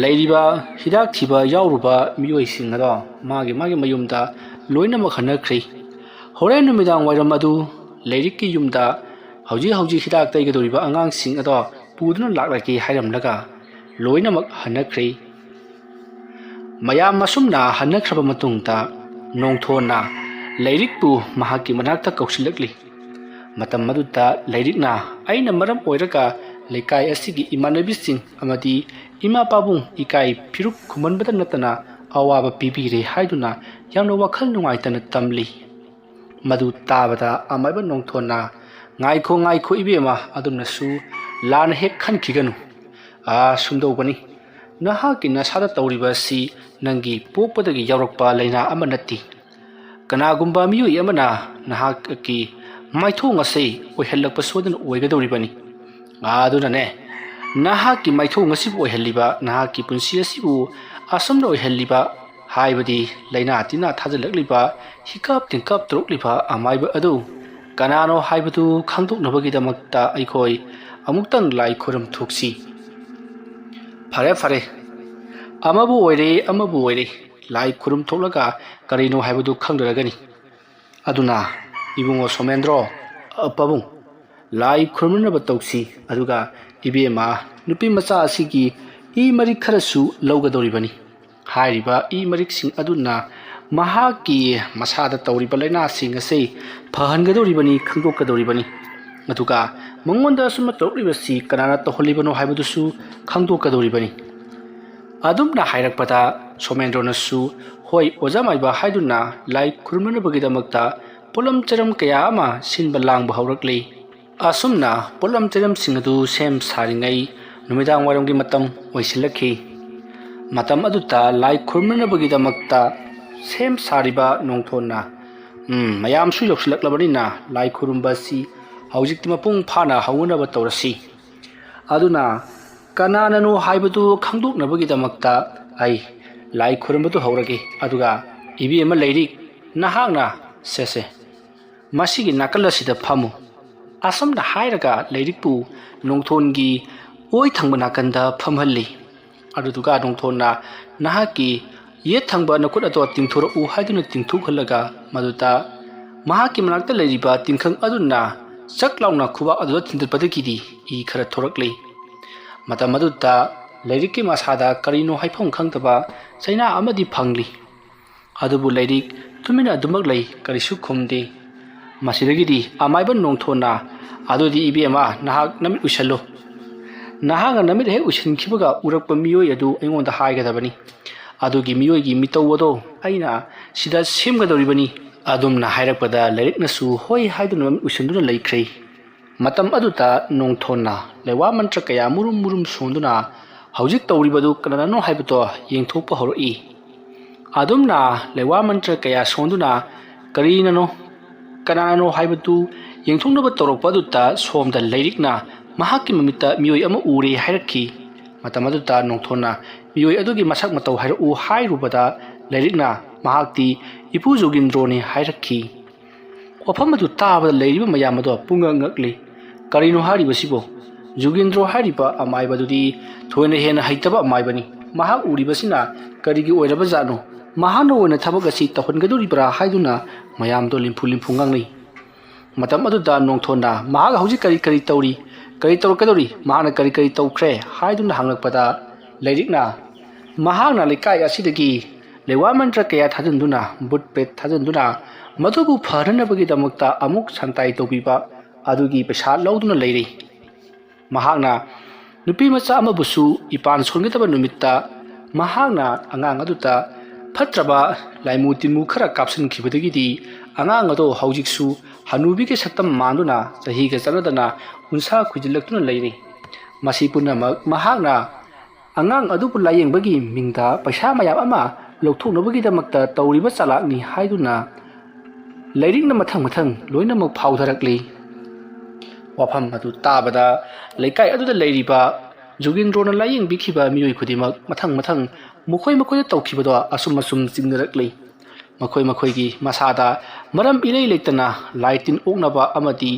ꯂꯩꯔꯤꯕ ꯍꯤꯗꯥꯛ ꯊꯤꯕ ꯌꯥꯎꯔꯨꯕ ꯃꯤꯑꯣꯏꯁꯤꯡ ꯑꯗꯣ ꯃꯥꯒꯤ ꯃꯥꯒꯤ ꯃꯌꯨꯝꯗ ꯂꯣꯏꯅꯃꯛ ꯍꯟꯅꯈ꯭ꯔꯦ꯫ ꯍꯣꯔꯦꯟ ꯅꯨꯃꯤꯗꯥꯡ ꯋꯥꯏꯔꯝ ꯑꯗꯨ ꯂꯩꯔꯤꯛꯀꯤ ꯌꯨꯝꯗ ꯍꯧꯖꯤꯛ ꯍꯧꯖꯤꯛ ꯍꯤꯗꯥꯛ ꯇꯩꯒꯗꯧꯔꯤꯕ ꯑꯉꯥꯡꯁꯤꯡ ꯑꯗꯣ ꯄꯨꯗꯨꯅ ꯂꯥꯛꯂꯒꯦ ꯍꯥꯏꯔꯝꯂꯒ ꯂꯣꯏꯅꯃꯛ ꯍꯟꯅꯈ꯭ꯔꯦ꯫ ꯃꯌꯥꯝ ꯑꯁꯨꯝꯅ ꯍꯟꯅꯈ꯭ꯔꯕ ꯃꯇꯨꯡꯗ ꯅꯣꯡꯊꯣꯟꯅ ꯂꯩꯔꯤꯛꯄꯨ ꯃꯍꯥꯛꯀꯤ ꯃꯅꯥꯛꯇ ꯀꯧꯁꯤꯜꯂꯛꯂꯤ꯫ ꯃꯇꯝ ꯑꯗꯨꯗ ꯂꯩꯔꯤꯛꯅ, "ꯑꯩꯅ ꯃꯔꯝ ꯑꯣꯏꯔꯒ ꯂꯩꯀꯥꯏ ꯑꯁꯤꯒꯤ ꯏꯃꯥꯟꯅꯕꯤꯁꯤꯡ ꯑꯃꯗꯤ ꯏꯃꯥ ꯄꯥꯕꯨꯡ ꯏꯀꯥꯏ ꯐꯤꯔꯨꯛ ꯈꯨꯝꯍꯟꯕꯗ ꯅꯠꯇꯅ ꯑꯋꯥꯕ ꯄꯤꯕꯤꯔꯦ" ꯍꯥꯏꯗꯨꯅ ꯌꯥꯝꯅ ꯋꯥꯈꯜ ꯅꯨꯡꯉꯥꯏꯇꯅ ꯇꯝꯂꯤ꯫ ꯃꯗꯨ ꯇꯥꯕꯗ ꯑꯃꯥꯏꯕ ꯅꯣꯡꯊꯣꯟꯅ, "ꯉꯥꯏꯈꯣ, ꯉꯥꯏꯈꯣ ꯏꯕꯦꯝꯃ, ꯑꯗꯨꯝꯅꯁꯨ ꯂꯥꯟꯅ ꯍꯦꯛ ꯈꯟꯈꯤꯒꯅꯨ꯫ ꯑꯥ, ꯁꯨꯝꯗꯧꯕꯅꯤ, ꯅꯍꯥꯛꯀꯤ ꯅꯁꯥꯗ ꯇꯧꯔꯤꯕ ꯑꯁꯤ ꯅꯪꯒꯤ ꯄꯣꯛꯄꯗꯒꯤ ꯌꯥꯎꯔꯛꯄ ꯂꯥꯏꯅꯥ ꯑꯃ ꯅꯠꯇꯦ꯫ ꯀꯅꯥꯒꯨꯝꯕ ꯃꯤꯑꯣꯏ ꯑꯃꯅ ꯅꯍꯥꯛꯀꯤ ꯃꯥꯏꯊꯣꯡ ꯑꯁꯤ ꯑꯣꯏꯍꯜꯂꯛꯄ ꯁꯣꯏꯗꯅ ꯑꯣꯏꯒꯗꯧꯔꯤꯕꯅꯤ꯫ ꯑꯗꯨꯅꯅꯦ, ꯅꯍꯥꯛꯀꯤ ꯃꯥꯏꯊꯣꯡ ꯑꯁꯤꯕꯨ ꯑꯣꯏꯍꯜꯂꯤꯕ, ꯅꯍꯥꯛꯀꯤ ꯄꯨꯟꯁꯤ ꯑꯁꯤꯕꯨ ꯑꯁꯨꯝꯅ ꯑꯣꯏꯍꯜꯂꯤꯕ, ꯍꯥꯏꯕꯗꯤ ꯂꯥꯏꯅꯥ ꯇꯤꯟꯅꯥ ꯊꯥꯖꯤꯜꯂꯛꯂꯤꯕ, ꯍꯤꯀꯥꯞ ꯇꯤꯟꯀꯥꯞ ꯇꯧꯔꯛꯂꯤꯕ ꯑꯃꯥꯏꯕ ꯑꯗꯨ ꯀꯅꯥꯅꯣ ꯍꯥꯏꯕꯗꯨ ꯈꯪꯗꯣꯛꯅꯕꯒꯤꯗꯃꯛꯇ ꯑꯩꯈꯣꯏ ꯑꯃꯨꯛꯇꯪ ꯂꯥꯏ ꯈꯨꯔꯨꯝ ꯊꯣꯛꯁꯤ꯫ ꯐꯔꯦ, ꯐꯔꯦ, ꯑꯃꯕꯨ ꯑꯣꯏꯔꯦ, ꯑꯃꯕꯨ ꯑꯣꯏꯔꯦ, ꯂꯥꯏ ꯈꯨꯔꯨꯝ ꯊꯣꯛꯂꯒ ꯀꯔꯤꯅꯣ ꯍꯥꯏꯕꯗꯨ ꯈꯪꯂꯔꯒꯅꯤ꯫ ꯑꯗꯨꯅ ꯏꯕꯨꯡꯉꯣ ꯁꯣꯃꯦꯟꯗ꯭ꯔꯣ, ꯑ, ꯄꯥꯕꯨꯡ, ꯂꯥꯏ ꯈꯨꯔꯨꯝꯅꯅꯕ ꯇꯧꯁꯤ꯫ ꯑꯗꯨꯒ ꯏꯕꯦꯝꯃ, ꯅꯨꯄꯤ ꯃꯆꯥ ꯑꯁꯤꯒꯤ ꯏ ꯃꯔꯤꯛ ꯈꯔꯁꯨ ꯂꯧꯒꯗꯧꯔꯤꯕꯅꯤ꯫ ꯍꯥꯏꯔꯤꯕ ꯏ ꯃꯔꯤꯛꯁꯤꯡ ꯑꯗꯨꯅ ꯃꯍꯥꯛꯀꯤ ꯃꯁꯥꯗ ꯇꯧꯔꯤꯕ ꯂꯥꯏꯅꯥꯁꯤꯡ ꯑꯁꯤ ꯐꯍꯟꯒꯗꯧꯔꯤꯕꯅꯤ, ꯈꯪꯗꯣꯛꯀꯗꯧꯔꯤꯕꯅꯤ꯫ ꯑꯗꯨꯒ ꯃꯉꯣꯟꯗ ꯑꯁꯨꯝꯅ ꯇꯧꯔꯛꯂꯤꯕꯁꯤ ꯀꯅꯥꯅ ꯇꯧꯍꯜꯂꯤꯕꯅꯣ ꯍꯥꯏꯕꯗꯨꯁꯨ ꯈꯪꯗꯣꯛꯀꯗꯧꯔꯤꯕꯅꯤ꯫ ꯑꯗꯨꯝꯅ ꯍꯥꯏꯔꯛꯄꯗ ꯁꯣꯃꯦꯟꯗ꯭ꯔꯣꯅꯁꯨ "ꯍꯣꯏ, ꯑꯣꯖꯥ ꯃꯥꯏꯕ" ꯍꯥꯏꯗꯨꯅ ꯂꯥꯏ ꯈꯨꯔꯨꯝꯅꯅꯕꯒꯤꯗꯃꯛꯇ ꯄꯣꯠꯂꯝ ꯆꯩꯔꯝ ꯀꯌꯥ ꯑꯃ ꯁꯤꯟꯕ ꯂꯥꯡꯕ ꯍꯧꯔꯛꯂꯤ꯫ ꯑꯁꯨꯝꯅ ꯄꯣꯠꯂꯝ ꯆꯩꯔꯝꯁꯤꯡ ꯑꯗꯨ ꯁꯦꯝ ꯁꯥꯔꯤꯉꯩ ꯅꯨꯃꯤꯗꯥꯡ ꯋꯥꯏꯔꯝꯒꯤ ꯃꯇꯝ ꯑꯣꯏꯁꯤꯜꯂꯛꯈꯤ꯫ ꯃꯇꯝ ꯑꯗꯨꯗ ꯂꯥꯏ ꯈꯨꯔꯨꯝꯅꯅꯕꯒꯤꯗꯃꯛꯇ ꯁꯦꯝ ꯁꯥꯔꯤꯕ ꯅꯣꯡꯊꯣꯟꯅ, "ꯎꯝ, ꯃꯌꯥꯝꯁꯨ ꯌꯧꯁꯤꯜꯂꯛꯂꯕꯅꯤꯅ ꯂꯥꯏ ꯈꯨꯔꯨꯝꯕ ꯑꯁꯤ ꯍꯧꯖꯤꯛꯇꯤ ꯃꯄꯨꯡ ꯐꯥꯅ ꯍꯧꯅꯅꯕ ꯇꯧꯔꯁꯤ꯫ ꯑꯗꯨꯅ ꯀꯅꯥꯅꯅꯣ ꯍꯥꯏꯕꯗꯨ ꯈꯪꯗꯣꯛꯅꯕꯒꯤꯗꯃꯛꯇ ꯑꯩ ꯂꯥꯏ ꯈꯨꯔꯨꯝꯕꯗꯨ ꯍꯧꯔꯒꯦ꯫ ꯑꯗꯨꯒ ꯏꯕꯦꯝꯃ ꯂꯩꯔꯤꯛ, ꯅꯍꯥꯛꯅ, ꯁꯦ, ꯁꯦ, ꯃꯁꯤꯒꯤ ꯅꯥꯀꯜ ꯑꯁꯤꯗ ꯐꯝꯃꯨ"꯫ ꯑꯁꯨꯝꯅ ꯍꯥꯏꯔꯒ ꯂꯩꯔꯤꯛꯄꯨ ꯅꯣꯡꯊꯣꯟꯒꯤ ꯑꯣꯏ ꯊꯪꯕ ꯅꯥꯀꯟꯗ ꯐꯝꯍꯜꯂꯤ꯫ ꯑꯗꯨꯗꯨꯒ ꯅꯣꯡꯊꯣꯟꯅ "ꯅꯍꯥꯛꯀꯤ ꯌꯦꯠ ꯊꯪꯕ ꯅꯈꯨꯠ ꯑꯗꯣ ꯇꯤꯡꯊꯣꯔꯛꯎ" ꯍꯥꯏꯗꯨꯅ ꯇꯤꯡꯊꯣꯛꯍꯜꯂꯒ ꯃꯗꯨꯗ ꯃꯍꯥꯛꯀꯤ ꯃꯅꯥꯛꯇ ꯂꯩꯔꯤꯕ ꯇꯤꯡꯈꯪ ꯑꯗꯨꯅ ꯆꯛ ꯂꯥꯎꯅ ꯈꯨꯕꯥꯛ ꯑꯗꯨꯗ ꯊꯤꯟꯗꯠꯄꯗꯒꯤꯗꯤ ꯏ ꯈꯔ ꯊꯣꯔꯛꯂꯤ꯫ ꯃꯇꯝ ꯑꯗꯨꯗ ꯂꯥꯏꯔꯤꯛꯀꯤ ꯃꯁꯥꯗ ꯀꯔꯤꯅꯣ ꯍꯥꯏꯐꯝ ꯈꯪꯗꯕ ꯆꯩꯅꯥ ꯑꯃꯗꯤ ꯐꯪꯂꯤ꯫ ꯑꯗꯨꯕꯨ ꯂꯥꯏꯔꯤꯛ ꯇꯨꯃꯤꯟꯅ ꯑꯗꯨꯃꯛ ꯂꯩ, ꯀꯔꯤꯁꯨ ꯈꯨꯝꯗꯦ꯫ ꯃꯁꯤꯗꯒꯤꯗꯤ ꯑꯃꯥꯏꯕ ꯅꯣꯡꯊꯣꯟꯅ, "ꯑꯗꯨꯗꯤ ꯏꯕꯦꯝꯃ, ꯅꯍꯥꯛ ꯅꯃꯤꯠ ꯎꯏꯁꯜꯂꯨ꯫ ꯅꯍꯥꯛꯅ ꯅꯃꯤꯠ ꯍꯦꯛ ꯎꯏꯁꯟꯈꯤꯕꯒ ꯎꯔꯛꯄ ꯃꯤꯑꯣꯏ ꯑꯗꯨ ꯑꯩꯉꯣꯟꯗ ꯍꯥꯏꯒꯗꯕꯅꯤ꯫ ꯑꯗꯨꯒꯤ ꯃꯤꯑꯣꯏꯒꯤ ꯃꯤꯇꯧ ꯑꯗꯣ ꯑꯩꯅ ꯁꯤꯗ ꯁꯦꯝꯒꯗꯧꯔꯤꯕꯅꯤ"꯫ ꯑꯗꯨꯝꯅ ꯍꯥꯏꯔꯛꯄꯗ ꯂꯥꯏꯔꯤꯛꯅꯁꯨ ꯍꯣꯏ ꯍꯥꯏꯗꯨꯅ ꯃꯃꯤꯠ ꯎꯏꯁꯤꯟꯗꯨꯅ ꯂꯩꯈ꯭ꯔꯦ꯫ ꯃꯇꯝ ꯑꯗꯨꯗ ꯅꯣꯡꯊꯣꯟꯅ ꯂꯩꯋꯥ ꯃꯟꯇ꯭ꯔ ꯀꯌꯥ ꯃꯨꯔꯨꯝ ꯃꯨꯔꯨꯝ ꯁꯣꯟꯗꯨꯅ ꯍꯧꯖꯤꯛ ꯇꯧꯔꯤꯕꯗꯨ ꯀꯅꯥꯅꯅꯣ ꯍꯥꯏꯕꯗꯣ ꯌꯦꯡꯊꯣꯛꯄ ꯍꯧꯔꯛꯏ꯫ ꯑꯗꯨꯝꯅ ꯂꯩꯋꯥ ꯃꯟꯇ꯭ꯔ ꯀꯌꯥ ꯁꯣꯟꯗꯨꯅ ꯀꯔꯤꯅꯅꯣ, ꯀꯅꯥꯅꯅꯣ ꯍꯥꯏꯕꯗꯨ ꯌꯦꯡꯊꯣꯛꯅꯕ ꯇꯧꯔꯛꯄ ꯑꯗꯨꯗ ꯁꯣꯝꯗ ꯂꯩꯔꯤꯛꯅ ꯃꯍꯥꯛꯀꯤ ꯃꯃꯤꯠꯇ ꯃꯤꯑꯣꯏ ꯑꯃ ꯎꯔꯦ ꯍꯥꯏꯔꯛꯈꯤ꯫ ꯃꯇꯝ ꯑꯗꯨꯗ ꯅꯣꯡꯊꯣꯟꯅ ꯃꯤꯑꯣꯏ ꯑꯗꯨꯒꯤ ꯃꯁꯛ ꯃꯇꯧ ꯍꯥꯏꯔꯛꯎ ꯍꯥꯏꯔꯨꯕꯗ ꯂꯩꯔꯤꯛꯅ ꯃꯍꯥꯛꯇꯤ ꯏꯄꯨ ꯖꯣꯒꯤꯟꯗ꯭ꯔꯣꯅꯤ ꯍꯥꯏꯔꯛꯈꯤ꯫ ꯋꯥꯐꯝ ꯑꯗꯨ ꯇꯥꯕꯗ ꯂꯩꯔꯤꯕ ꯃꯌꯥꯝ ꯑꯗꯣ ꯄꯨꯡꯉꯛ ꯉꯛꯂꯤ꯫ ꯀꯔꯤꯅꯣ ꯍꯥꯏꯔꯤꯕꯁꯤꯕꯣ? ꯖꯣꯒꯤꯟꯗ꯭ꯔꯣ ꯍꯥꯏꯔꯤꯕ ꯑꯃꯥꯏꯕꯗꯨꯗꯤ ꯊꯣꯏꯅ ꯍꯦꯟꯅ ꯍꯩꯇꯕ ꯑꯃꯥꯏꯕꯅꯤ꯫ ꯃꯍꯥꯛ ꯎꯔꯤꯕꯁꯤꯅ ꯀꯔꯤꯒꯤ ꯑꯣꯏꯔꯕꯖꯥꯠꯅꯣ? ꯃꯍꯥꯛꯅ ꯑꯣꯏꯅ ꯊꯕꯛ ꯑꯁꯤ ꯇꯧꯍꯟꯒꯗꯧꯔꯤꯕ꯭ꯔꯥ ꯍꯥꯏꯗꯨꯅ ꯃꯌꯥꯝꯗꯣ ꯂꯤꯝꯐꯨ ꯂꯤꯝꯐꯨ ꯉꯥꯡꯅꯩ꯫ ꯃꯇꯝ ꯑꯗꯨꯗ ꯅꯣꯡꯊꯣꯟꯅ ꯃꯍꯥꯛ ꯍꯧꯖꯤꯛ ꯀꯔꯤ ꯀꯔꯤ ꯇꯧꯔꯤ, ꯀꯔꯤ ꯇꯧꯔꯛꯀꯗꯧꯔꯤ, ꯃꯍꯥꯛꯅ ꯀꯔꯤ ꯀꯔꯤ ꯇꯧꯈ꯭ꯔꯦ ꯍꯥꯏꯗꯨꯅ ꯍꯪꯂꯛꯄꯗ ꯂꯩꯔꯤꯛꯅ ꯃꯍꯥꯛꯅ ꯂꯩꯀꯥꯏ ꯑꯁꯤꯗꯒꯤ ꯂꯩꯋꯥ ꯃꯟꯇ꯭ꯔ ꯀꯌꯥ ꯊꯥꯖꯤꯟꯗꯨꯅ, ꯚꯨꯠ ꯄ꯭ꯔꯦꯠ ꯊꯥꯖꯤꯟꯗꯨꯅ ꯃꯗꯨꯕꯨ ꯐꯅꯅꯕꯒꯤꯗꯃꯛꯇ ꯑꯃꯨꯛ ꯁꯟꯇꯥꯏ ꯇꯧꯕꯤꯕ ꯑꯗꯨꯒꯤ ꯄꯩꯁꯥ ꯂꯧꯗꯨꯅ ꯂꯩꯔꯤ꯫ ꯃꯍꯥꯛꯅ ꯅꯨꯄꯤ ꯃꯆꯥ ꯑꯃꯕꯨꯁꯨ ꯏꯄꯥꯟ ꯁꯣꯟꯒꯗꯕ ꯅꯨꯃꯤꯠꯇ ꯃꯍꯥꯛꯅ ꯑꯉꯥꯡ ꯑꯗꯨꯗ ꯐꯠꯇ꯭ꯔꯕ ꯂꯥꯏꯃꯨ ꯇꯤꯟꯃꯨ ꯈꯔ ꯀꯥꯞꯁꯤꯟꯈꯤꯕꯗꯒꯤꯗꯤ ꯑꯉꯥꯡ ꯑꯗꯣ ꯍꯧꯖꯤꯛꯁꯨ ꯍꯅꯨꯕꯤꯒꯤ ꯁꯛꯇꯝ ꯃꯥꯟꯗꯨꯅ ꯆꯍꯤꯒ ꯆꯠꯅꯗꯅ ꯎꯟꯁꯥ ꯈꯨꯏꯖꯤꯜꯂꯛꯇꯨꯅ ꯂꯩꯔꯤ꯫ ꯃꯁꯤ ꯄꯨꯝꯅꯃꯛ ꯃꯍꯥꯛꯅ ꯑꯉꯥꯡ ꯑꯗꯨꯕꯨ ꯂꯥꯌꯦꯡꯕꯒꯤ ꯃꯤꯡꯗ ꯄꯩꯁꯥ ꯃꯌꯥꯝ ꯑꯃ ꯂꯧꯊꯣꯛꯅꯕꯒꯤꯗꯃꯛꯇ ꯇꯧꯔꯤꯕ ꯆꯥꯂꯥꯛꯅꯤ ꯍꯥꯏꯗꯨꯅ ꯂꯩꯔꯤꯛꯅ ꯃꯊꯪ ꯃꯊꯪ ꯂꯣꯏꯅꯃꯛ ꯐꯥꯎꯊꯔꯛꯂꯤ꯫ ꯋꯥꯐꯝ ꯑꯗꯨ ꯇꯥꯕꯗ ꯂꯩꯀꯥꯏ ꯑꯗꯨꯗ ꯂꯩꯔꯤꯕ ꯖꯣꯒꯤꯟꯗ꯭ꯔꯣꯅ ꯂꯥꯌꯦꯡꯕꯤꯈꯤꯕ ꯃꯤꯑꯣꯏ ꯈꯨꯗꯤꯡꯃꯛ ꯃꯊꯪ ꯃꯊꯪ ꯃꯈꯣꯏ ꯃꯈꯣꯏꯅ ꯇꯧꯈꯤꯕꯗꯣ ꯑꯁꯨꯝ ꯑꯁꯨꯝ ꯆꯤꯡꯅꯔꯛꯂꯤ꯫ ꯃꯈꯣꯏ ꯃꯈꯣꯏꯒꯤ ꯃꯁꯥꯗ ꯃꯔꯝ ꯏꯂꯩ ꯂꯩꯇꯅ ꯂꯥꯏ ꯇꯤꯟ ꯑꯣꯛꯅꯕ ꯑꯃꯗꯤ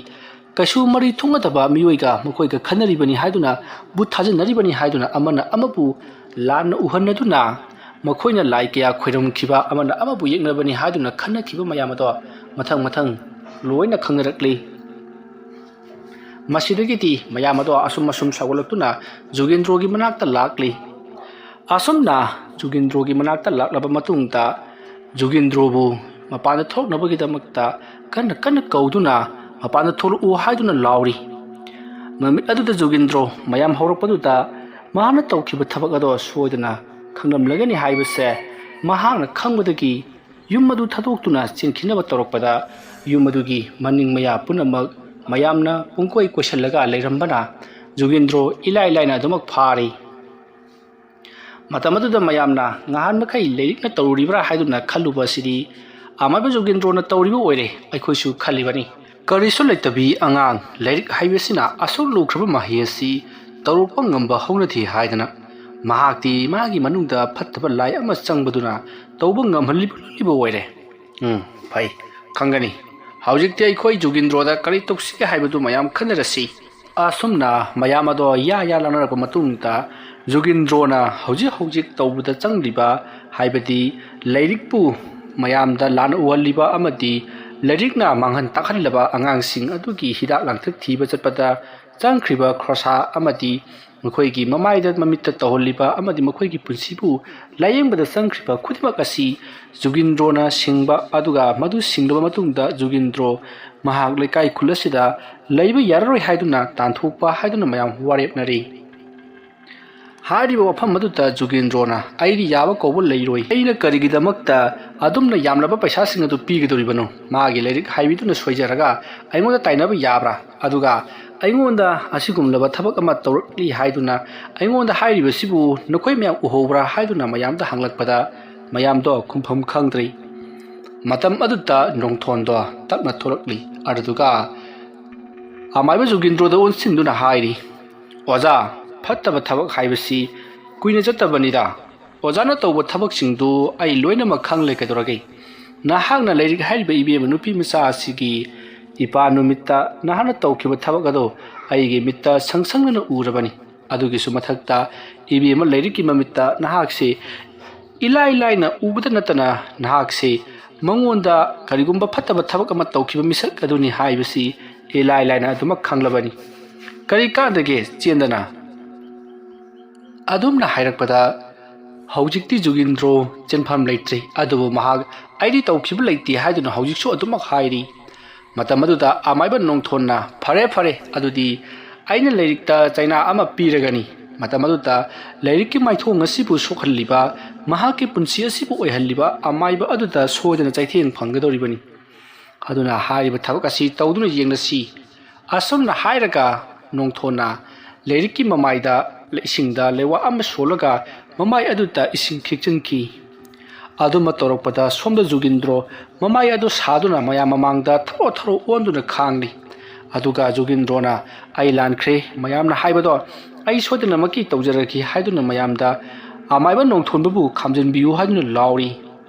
ꯀꯩꯁꯨ ꯃꯔꯤ ꯊꯨꯡꯅꯗꯕ ꯃꯤꯑꯣꯏꯒ ꯃꯈꯣꯏꯒ ꯈꯟꯅꯔꯤꯕꯅꯤ ꯍꯥꯏꯗꯨꯅ, ꯚꯨꯠ ꯊꯥꯖꯤꯟꯅꯔꯤꯕꯅꯤ ꯍꯥꯏꯗꯨꯅ ꯑꯃꯅ ꯑꯃꯕꯨ ꯂꯥꯟꯅ ꯎꯍꯟꯅꯗꯨꯅ ꯃꯈꯣꯏꯅ ꯂꯥꯏ ꯀꯌꯥ ꯈꯣꯏꯔꯝꯈꯤꯕ ꯑꯃꯅ ꯑꯃꯕꯨ ꯌꯦꯛꯅꯕꯅꯤ ꯍꯥꯏꯗꯨꯅ ꯈꯟꯅꯈꯤꯕ ꯃꯌꯥꯝ ꯑꯗꯣ ꯃꯊꯪ ꯃꯊꯪ ꯂꯣꯏꯅ ꯈꯪꯅꯔꯛꯂꯤ꯫ ꯃꯁꯤꯗꯒꯤꯗꯤ ꯃꯌꯥꯝ ꯑꯗꯣ ꯑꯁꯨꯝ ꯑꯁꯨꯝ ꯁꯥꯎꯒꯠꯂꯛꯇꯨꯅ ꯖꯨꯒꯦꯟꯗ꯭ꯔꯣꯒꯤ ꯃꯅꯥꯛꯇ ꯂꯥꯛꯂꯤ꯫ ꯑꯁꯨꯝꯅ ꯖꯨꯒꯦꯟꯗ꯭ꯔꯣꯒꯤ ꯃꯅꯥꯛꯇ ꯂꯥꯛꯂꯕ ꯃꯇꯨꯡꯗ ꯖꯨꯒꯦꯟꯗ꯭ꯔꯣꯕꯨ ꯃꯄꯥꯟꯗ ꯊꯣꯛꯅꯕꯒꯤꯗꯃꯛꯇ ꯀꯟꯅ ꯀꯟꯅ ꯀꯧꯗꯨꯅ ꯃꯄꯥꯟꯗ ꯊꯣꯛꯂꯛꯎ ꯍꯥꯏꯗꯨꯅ ꯂꯥꯎꯔꯤ꯫ ꯃꯃꯤꯠ ꯑꯗꯨꯗ ꯖꯨꯒꯦꯟꯗ꯭ꯔꯣ ꯃꯌꯥꯝ ꯍꯧꯔꯛꯄꯗꯨꯗ ꯃꯍꯥꯛꯅ ꯇꯧꯈꯤꯕ ꯊꯕꯛ ꯑꯗꯣ ꯁꯣꯏꯗꯅ ꯈꯪꯂꯝꯂꯒꯅꯤ ꯍꯥꯏꯕꯁꯦ ꯃꯍꯥꯛꯅ ꯈꯪꯕꯗꯒꯤ ꯌꯨꯝ ꯑꯗꯨ ꯊꯥꯗꯣꯛꯇꯨꯅ ꯆꯦꯟꯈꯤꯅꯕ ꯇꯧꯔꯛꯄꯗ ꯌꯨꯝ ꯑꯗꯨꯒꯤ ꯃꯅꯤꯡ ꯃꯌꯥ ꯄꯨꯝꯅꯃꯛ ꯃꯌꯥꯝꯅ ꯄꯨꯡꯀꯣꯏ ꯀꯣꯏꯁꯤꯜꯂꯒ ꯂꯩꯔꯝꯕꯅ ꯖꯨꯒꯦꯟꯗ꯭ꯔꯣ ꯏꯂꯥꯏ ꯂꯥꯏꯅ ꯑꯗꯨꯃꯛ ꯐꯥꯔꯤ꯫ ꯃꯇꯝ ꯑꯗꯨꯗ ꯃꯌꯥꯝꯅ ꯉꯍꯥꯟ ꯃꯈꯩ ꯂꯥꯏꯔꯤꯛꯅ ꯇꯧꯔꯤꯕ꯭ꯔꯥ ꯍꯥꯏꯗꯨꯅ ꯈꯜꯂꯨꯕ ꯑꯁꯤꯗꯤ ꯑꯃꯥꯏꯕ ꯖꯨꯒꯦꯟꯗ꯭ꯔꯣꯅ ꯇꯧꯔꯤꯕ ꯑꯣꯏꯔꯦ ꯑꯩꯈꯣꯏꯁꯨ ꯈꯜꯂꯤꯕꯅꯤ꯫ ꯀꯔꯤꯁꯨ ꯂꯩꯇꯕꯤ ꯑꯉꯥꯡ ꯂꯥꯏꯔꯤꯛ ꯍꯩꯕꯁꯤꯅ ꯑꯁꯨꯛ ꯂꯨꯈ꯭ꯔꯕ ꯃꯍꯩ ꯑꯁꯤ ꯇꯧꯔꯛꯄ ꯉꯝꯕ ꯍꯧꯅꯗꯦ ꯍꯥꯏꯗꯅ ꯃꯍꯥꯛꯇꯤ ꯃꯥꯒꯤ ꯃꯅꯨꯡꯗ ꯐꯠꯇꯕ ꯂꯥꯏ ꯑꯃ ꯆꯪꯕꯗꯨꯅ ꯇꯧꯕ ꯉꯝꯍꯜꯂꯤꯕ ꯑꯣꯏꯔꯦ꯫ ꯎꯝ, ꯐꯩ, ꯈꯪꯒꯅꯤ꯫ ꯍꯧꯖꯤꯛꯇꯤ ꯑꯩꯈꯣꯏ ꯖꯨꯒꯦꯟꯗ꯭ꯔꯣꯗ ꯀꯔꯤ ꯇꯧꯁꯤꯒꯦ ꯍꯥꯏꯕꯗꯨ ꯃꯌꯥꯝ ꯈꯟꯅꯔꯁꯤ꯫ ꯑꯁꯨꯝꯅ ꯃꯌꯥꯝ ꯑꯗꯣ ꯌꯥ ꯌꯥ ꯂꯥꯡꯅꯔꯛꯄ ꯃꯇꯨꯡꯗ ꯖꯨꯒꯦꯟꯗ꯭ꯔꯣꯅ ꯍꯧꯖꯤꯛ ꯍꯧꯖꯤꯛ ꯇꯧꯕꯗ ꯆꯪꯂꯤꯕ, ꯍꯥꯏꯕꯗꯤ ꯂꯥꯏꯔꯤꯛꯄꯨ ꯃꯌꯥꯝꯗ ꯂꯥꯟꯅ ꯎꯍꯜꯂꯤꯕ ꯑꯃꯗꯤ ꯂꯥꯏꯔꯤꯛꯅ ꯃꯥꯡꯍꯟ ꯇꯥꯛꯍꯜꯂꯕ ꯑꯉꯥꯡꯁꯤꯡ ꯑꯗꯨꯒꯤ ꯍꯤꯗꯥꯛ ꯂꯥꯡꯊꯛ ꯊꯤꯕ ꯆꯠꯄꯗ ꯆꯪꯈ꯭ꯔꯤꯕ ꯈꯣꯔꯁꯥ ꯑꯃꯗꯤ ꯃꯈꯣꯏꯒꯤ ꯃꯃꯥꯏꯗ ꯃꯃꯤꯠꯇ ꯇꯧꯍꯜꯂꯤꯕ ꯑꯃꯗꯤ ꯃꯈꯣꯏꯒꯤ ꯄꯨꯟꯁꯤꯕꯨ ꯂꯥꯌꯦꯡꯕꯗ ꯆꯪꯈ꯭ꯔꯤꯕ ꯈꯨꯗꯤꯡꯃꯛ ꯑꯁꯤ ꯖꯨꯒꯦꯟꯗ꯭ꯔꯣꯅ ꯁꯤꯡꯕ, ꯑꯗꯨꯒ ꯃꯗꯨ ꯁꯤꯡꯂꯕ ꯃꯇꯨꯡꯗ ꯖꯨꯒꯦꯟꯗ꯭ꯔꯣ ꯃꯍꯥꯛ ꯂꯩꯀꯥꯏ ꯈꯨꯜ ꯑꯁꯤꯗ ꯂꯩꯕ ꯌꯥꯔꯔꯣꯏ ꯍꯥꯏꯗꯨꯅ ꯇꯥꯟꯊꯣꯛꯄ ꯍꯥꯏꯗꯨꯅ ꯃꯌꯥꯝ ꯋꯥꯔꯦꯞꯅꯔꯤ꯫ ꯍꯥꯏꯔꯤꯕ ꯋꯥꯐꯝ ꯑꯗꯨꯗ ꯖꯨꯒꯦꯟꯗ꯭ꯔꯣꯅ, "ꯑꯩꯗꯤ ꯌꯥꯕ ꯀꯧꯕ ꯂꯩꯔꯣꯏ꯫ ꯑꯩꯅ ꯀꯔꯤꯒꯤꯗꯃꯛꯇ ꯑꯗꯨꯝꯅ ꯌꯥꯝꯂꯕ ꯄꯩꯁꯥꯁꯤꯡ ꯑꯗꯨ ꯄꯤꯒꯗꯧꯔꯤꯕꯅꯣ? ꯃꯥꯒꯤ ꯂꯥꯏꯔꯤꯛ ꯍꯩꯕꯤꯗꯨꯅ ꯁꯣꯏꯖꯔꯒ ꯑꯩꯉꯣꯟꯗ ꯇꯥꯏꯅꯕ ꯌꯥꯕ꯭ꯔꯥ? ꯑꯗꯨꯒ ꯑꯩꯉꯣꯟꯗ ꯑꯁꯤꯒꯨꯝꯂꯕ ꯊꯕꯛ ꯑꯃ ꯇꯧꯔꯛꯂꯤ ꯍꯥꯏꯗꯨꯅ ꯑꯩꯉꯣꯟꯗ ꯍꯥꯏꯔꯤꯕꯁꯤꯕꯨ ꯅꯈꯣꯏ ꯃꯌꯥꯝ ꯎꯍꯧꯕ꯭ꯔꯥ?" ꯍꯥꯏꯗꯨꯅ ꯃꯌꯥꯝꯗ ꯍꯪꯂꯛꯄꯗ ꯃꯌꯥꯝꯗꯣ ꯈꯨꯝꯐꯝ ꯈꯪꯗ꯭ꯔꯤ꯫ ꯃꯇꯝ ꯑꯗꯨꯗ ꯅꯣꯡꯊꯣꯟꯗꯣ ꯇꯞꯅ ꯊꯣꯛꯂꯛꯂꯤ꯫ ꯑꯗꯨꯗꯨꯒ ꯑꯃꯥꯏꯕ ꯖꯨꯒꯦꯟꯗ꯭ꯔꯣꯗ ꯑꯣꯟꯁꯤꯟꯗꯨꯅ ꯍꯥꯏꯔꯤ, "ꯑꯣꯖꯥ, ꯐꯠꯇꯕ ꯊꯕꯛ ꯍꯥꯏꯕꯁꯤ ꯀꯨꯏꯅ ꯆꯠꯇꯕꯅꯤꯗ꯫ ꯑꯣꯖꯥꯅ ꯇꯧꯕ ꯊꯕꯛꯁꯤꯡꯗꯨ ꯑꯩ ꯂꯣꯏꯅꯃꯛ ꯈꯪꯂꯦ, ꯀꯩꯗꯧꯔꯒꯦ? ꯅꯍꯥꯛꯅ ꯂꯥꯏꯔꯤꯛ ꯍꯩꯔꯤꯕ ꯏꯕꯦꯝꯃ ꯅꯨꯄꯤ ꯃꯆꯥ ꯑꯁꯤꯒꯤ ꯏꯄꯥ ꯅꯨꯃꯤꯠꯇ ꯅꯍꯥꯛꯅ ꯇꯧꯈꯤꯕ ꯊꯕꯛ ꯑꯗꯣ ꯑꯩꯒꯤ ꯃꯤꯠꯇ ꯁꯪ ꯁꯪꯗꯨꯅ ꯎꯔꯕꯅꯤ꯫ ꯑꯗꯨꯒꯤꯁꯨ ꯃꯊꯛꯇ ꯏꯕꯦꯝꯃ ꯂꯥꯏꯔꯤꯛꯀꯤ ꯃꯃꯤꯠꯇ ꯅꯍꯥꯛꯁꯤ ꯏꯂꯥꯏ ꯂꯥꯏꯅ ꯎꯕꯗ ꯅꯠꯇꯅ ꯅꯍꯥꯛꯁꯤ ꯃꯉꯣꯟꯗ ꯀꯔꯤꯒꯨꯝꯕ ꯐꯠꯇꯕ ꯊꯕꯛ ꯑꯃ ꯇꯧꯈꯤꯕ ꯃꯤꯁꯛ ꯑꯗꯨꯅꯤ ꯍꯥꯏꯕꯁꯤ ꯏꯂꯥꯏ ꯂꯥꯏꯅ ꯑꯗꯨꯃꯛ ꯈꯪꯂꯕꯅꯤ꯫ ꯀꯔꯤ ꯀꯥꯟꯗꯒꯦ ꯆꯦꯟꯗꯅ? ꯑꯗꯨꯝꯅ ꯍꯥꯏꯔꯛꯄꯗ ꯍꯧꯖꯤꯛꯇꯤ ꯖꯨꯒꯤꯟꯗ꯭ꯔꯣ ꯆꯦꯟꯐꯝ ꯂꯩꯇ꯭ꯔꯦ꯫ ꯑꯗꯨꯕꯨ ꯃꯍꯥꯛ "ꯑꯩꯗꯤ ꯇꯧꯈꯤꯕ ꯂꯩꯇꯦ" ꯍꯥꯏꯗꯨꯅ ꯍꯧꯖꯤꯛꯁꯨ ꯑꯗꯨꯃꯛ ꯍꯥꯏꯔꯤ꯫ ꯃꯇꯝ ꯑꯗꯨꯗ ꯑꯃꯥꯏꯕ ꯅꯣꯡꯊꯣꯟꯅ, "ꯐꯔꯦ, ꯐꯔꯦ, ꯑꯗꯨꯗꯤ ꯑꯩꯅ ꯂꯥꯏꯔꯤꯛꯇ ꯆꯩꯅꯥ ꯑꯃ ꯄꯤꯔꯒꯅꯤ꯫ ꯃꯇꯝ ꯑꯗꯨꯗ ꯂꯥꯏꯔꯤꯛꯀꯤ ꯃꯥꯏꯊꯣꯡ ꯑꯁꯤꯕꯨ ꯁꯣꯛꯍꯜꯂꯤꯕ, ꯃꯍꯥꯛꯀꯤ ꯄꯨꯟꯁꯤ ꯑꯁꯤꯕꯨ ꯑꯣꯏꯍꯜꯂꯤꯕ ꯑꯃꯥꯏꯕ ꯑꯗꯨꯗ ꯁꯣꯏꯗꯅ ꯆꯩꯊꯦꯡ ꯐꯪꯒꯗꯧꯔꯤꯕꯅꯤ꯫ ꯑꯗꯨꯅ ꯍꯥꯏꯔꯤꯕ ꯊꯕꯛ ꯑꯁꯤ ꯇꯧꯗꯨꯅ ꯌꯦꯡꯂꯁꯤ"꯫ ꯑꯁꯨꯝꯅ ꯍꯥꯏꯔꯒ ꯅꯣꯡꯊꯣꯟꯅ ꯂꯥꯏꯔꯤꯛꯀꯤ ꯃꯃꯥꯏꯗ ꯏꯁꯤꯡꯗ ꯂꯩꯋꯥ ꯑꯃ ꯁꯣꯜꯂꯒ ꯃꯃꯥꯏ ꯑꯗꯨꯗ ꯏꯁꯤꯡ ꯈꯤꯛꯆꯤꯟꯈꯤ꯫ ꯑꯗꯨꯃ ꯇꯧꯔꯛꯄꯗ ꯁꯣꯝꯗ ꯖꯨꯒꯤꯟꯗ꯭ꯔꯣ ꯃꯃꯥꯏ ꯑꯗꯨ ꯁꯥꯗꯨꯅ ꯃꯌꯥꯝ ꯃꯃꯥꯡꯗ ꯊꯔꯣ ꯊꯔꯣ ꯑꯣꯟꯗꯨꯅ ꯈꯥꯡꯂꯤ꯫ ꯑꯗꯨꯒ ꯖꯨꯒꯤꯟꯗ꯭ꯔꯣꯅ, "ꯑꯩ ꯂꯥꯟꯈ꯭ꯔꯦ, ꯃꯌꯥꯝꯅ ꯍꯥꯏꯕꯗꯣ ꯑꯩ ꯁꯣꯏꯗꯅꯃꯛꯀꯤ ꯇꯧꯖꯔꯒꯦ" ꯍꯥꯏꯗꯨꯅ ꯃꯌꯥꯝꯗ ꯑꯃꯥꯏꯕ ꯅꯣꯡꯊꯣꯟꯕꯕꯨ ꯈꯥꯝꯖꯤꯟꯕꯤꯌꯨ ꯍꯥꯏꯗꯨꯅ ꯂꯥꯎꯔꯤ꯫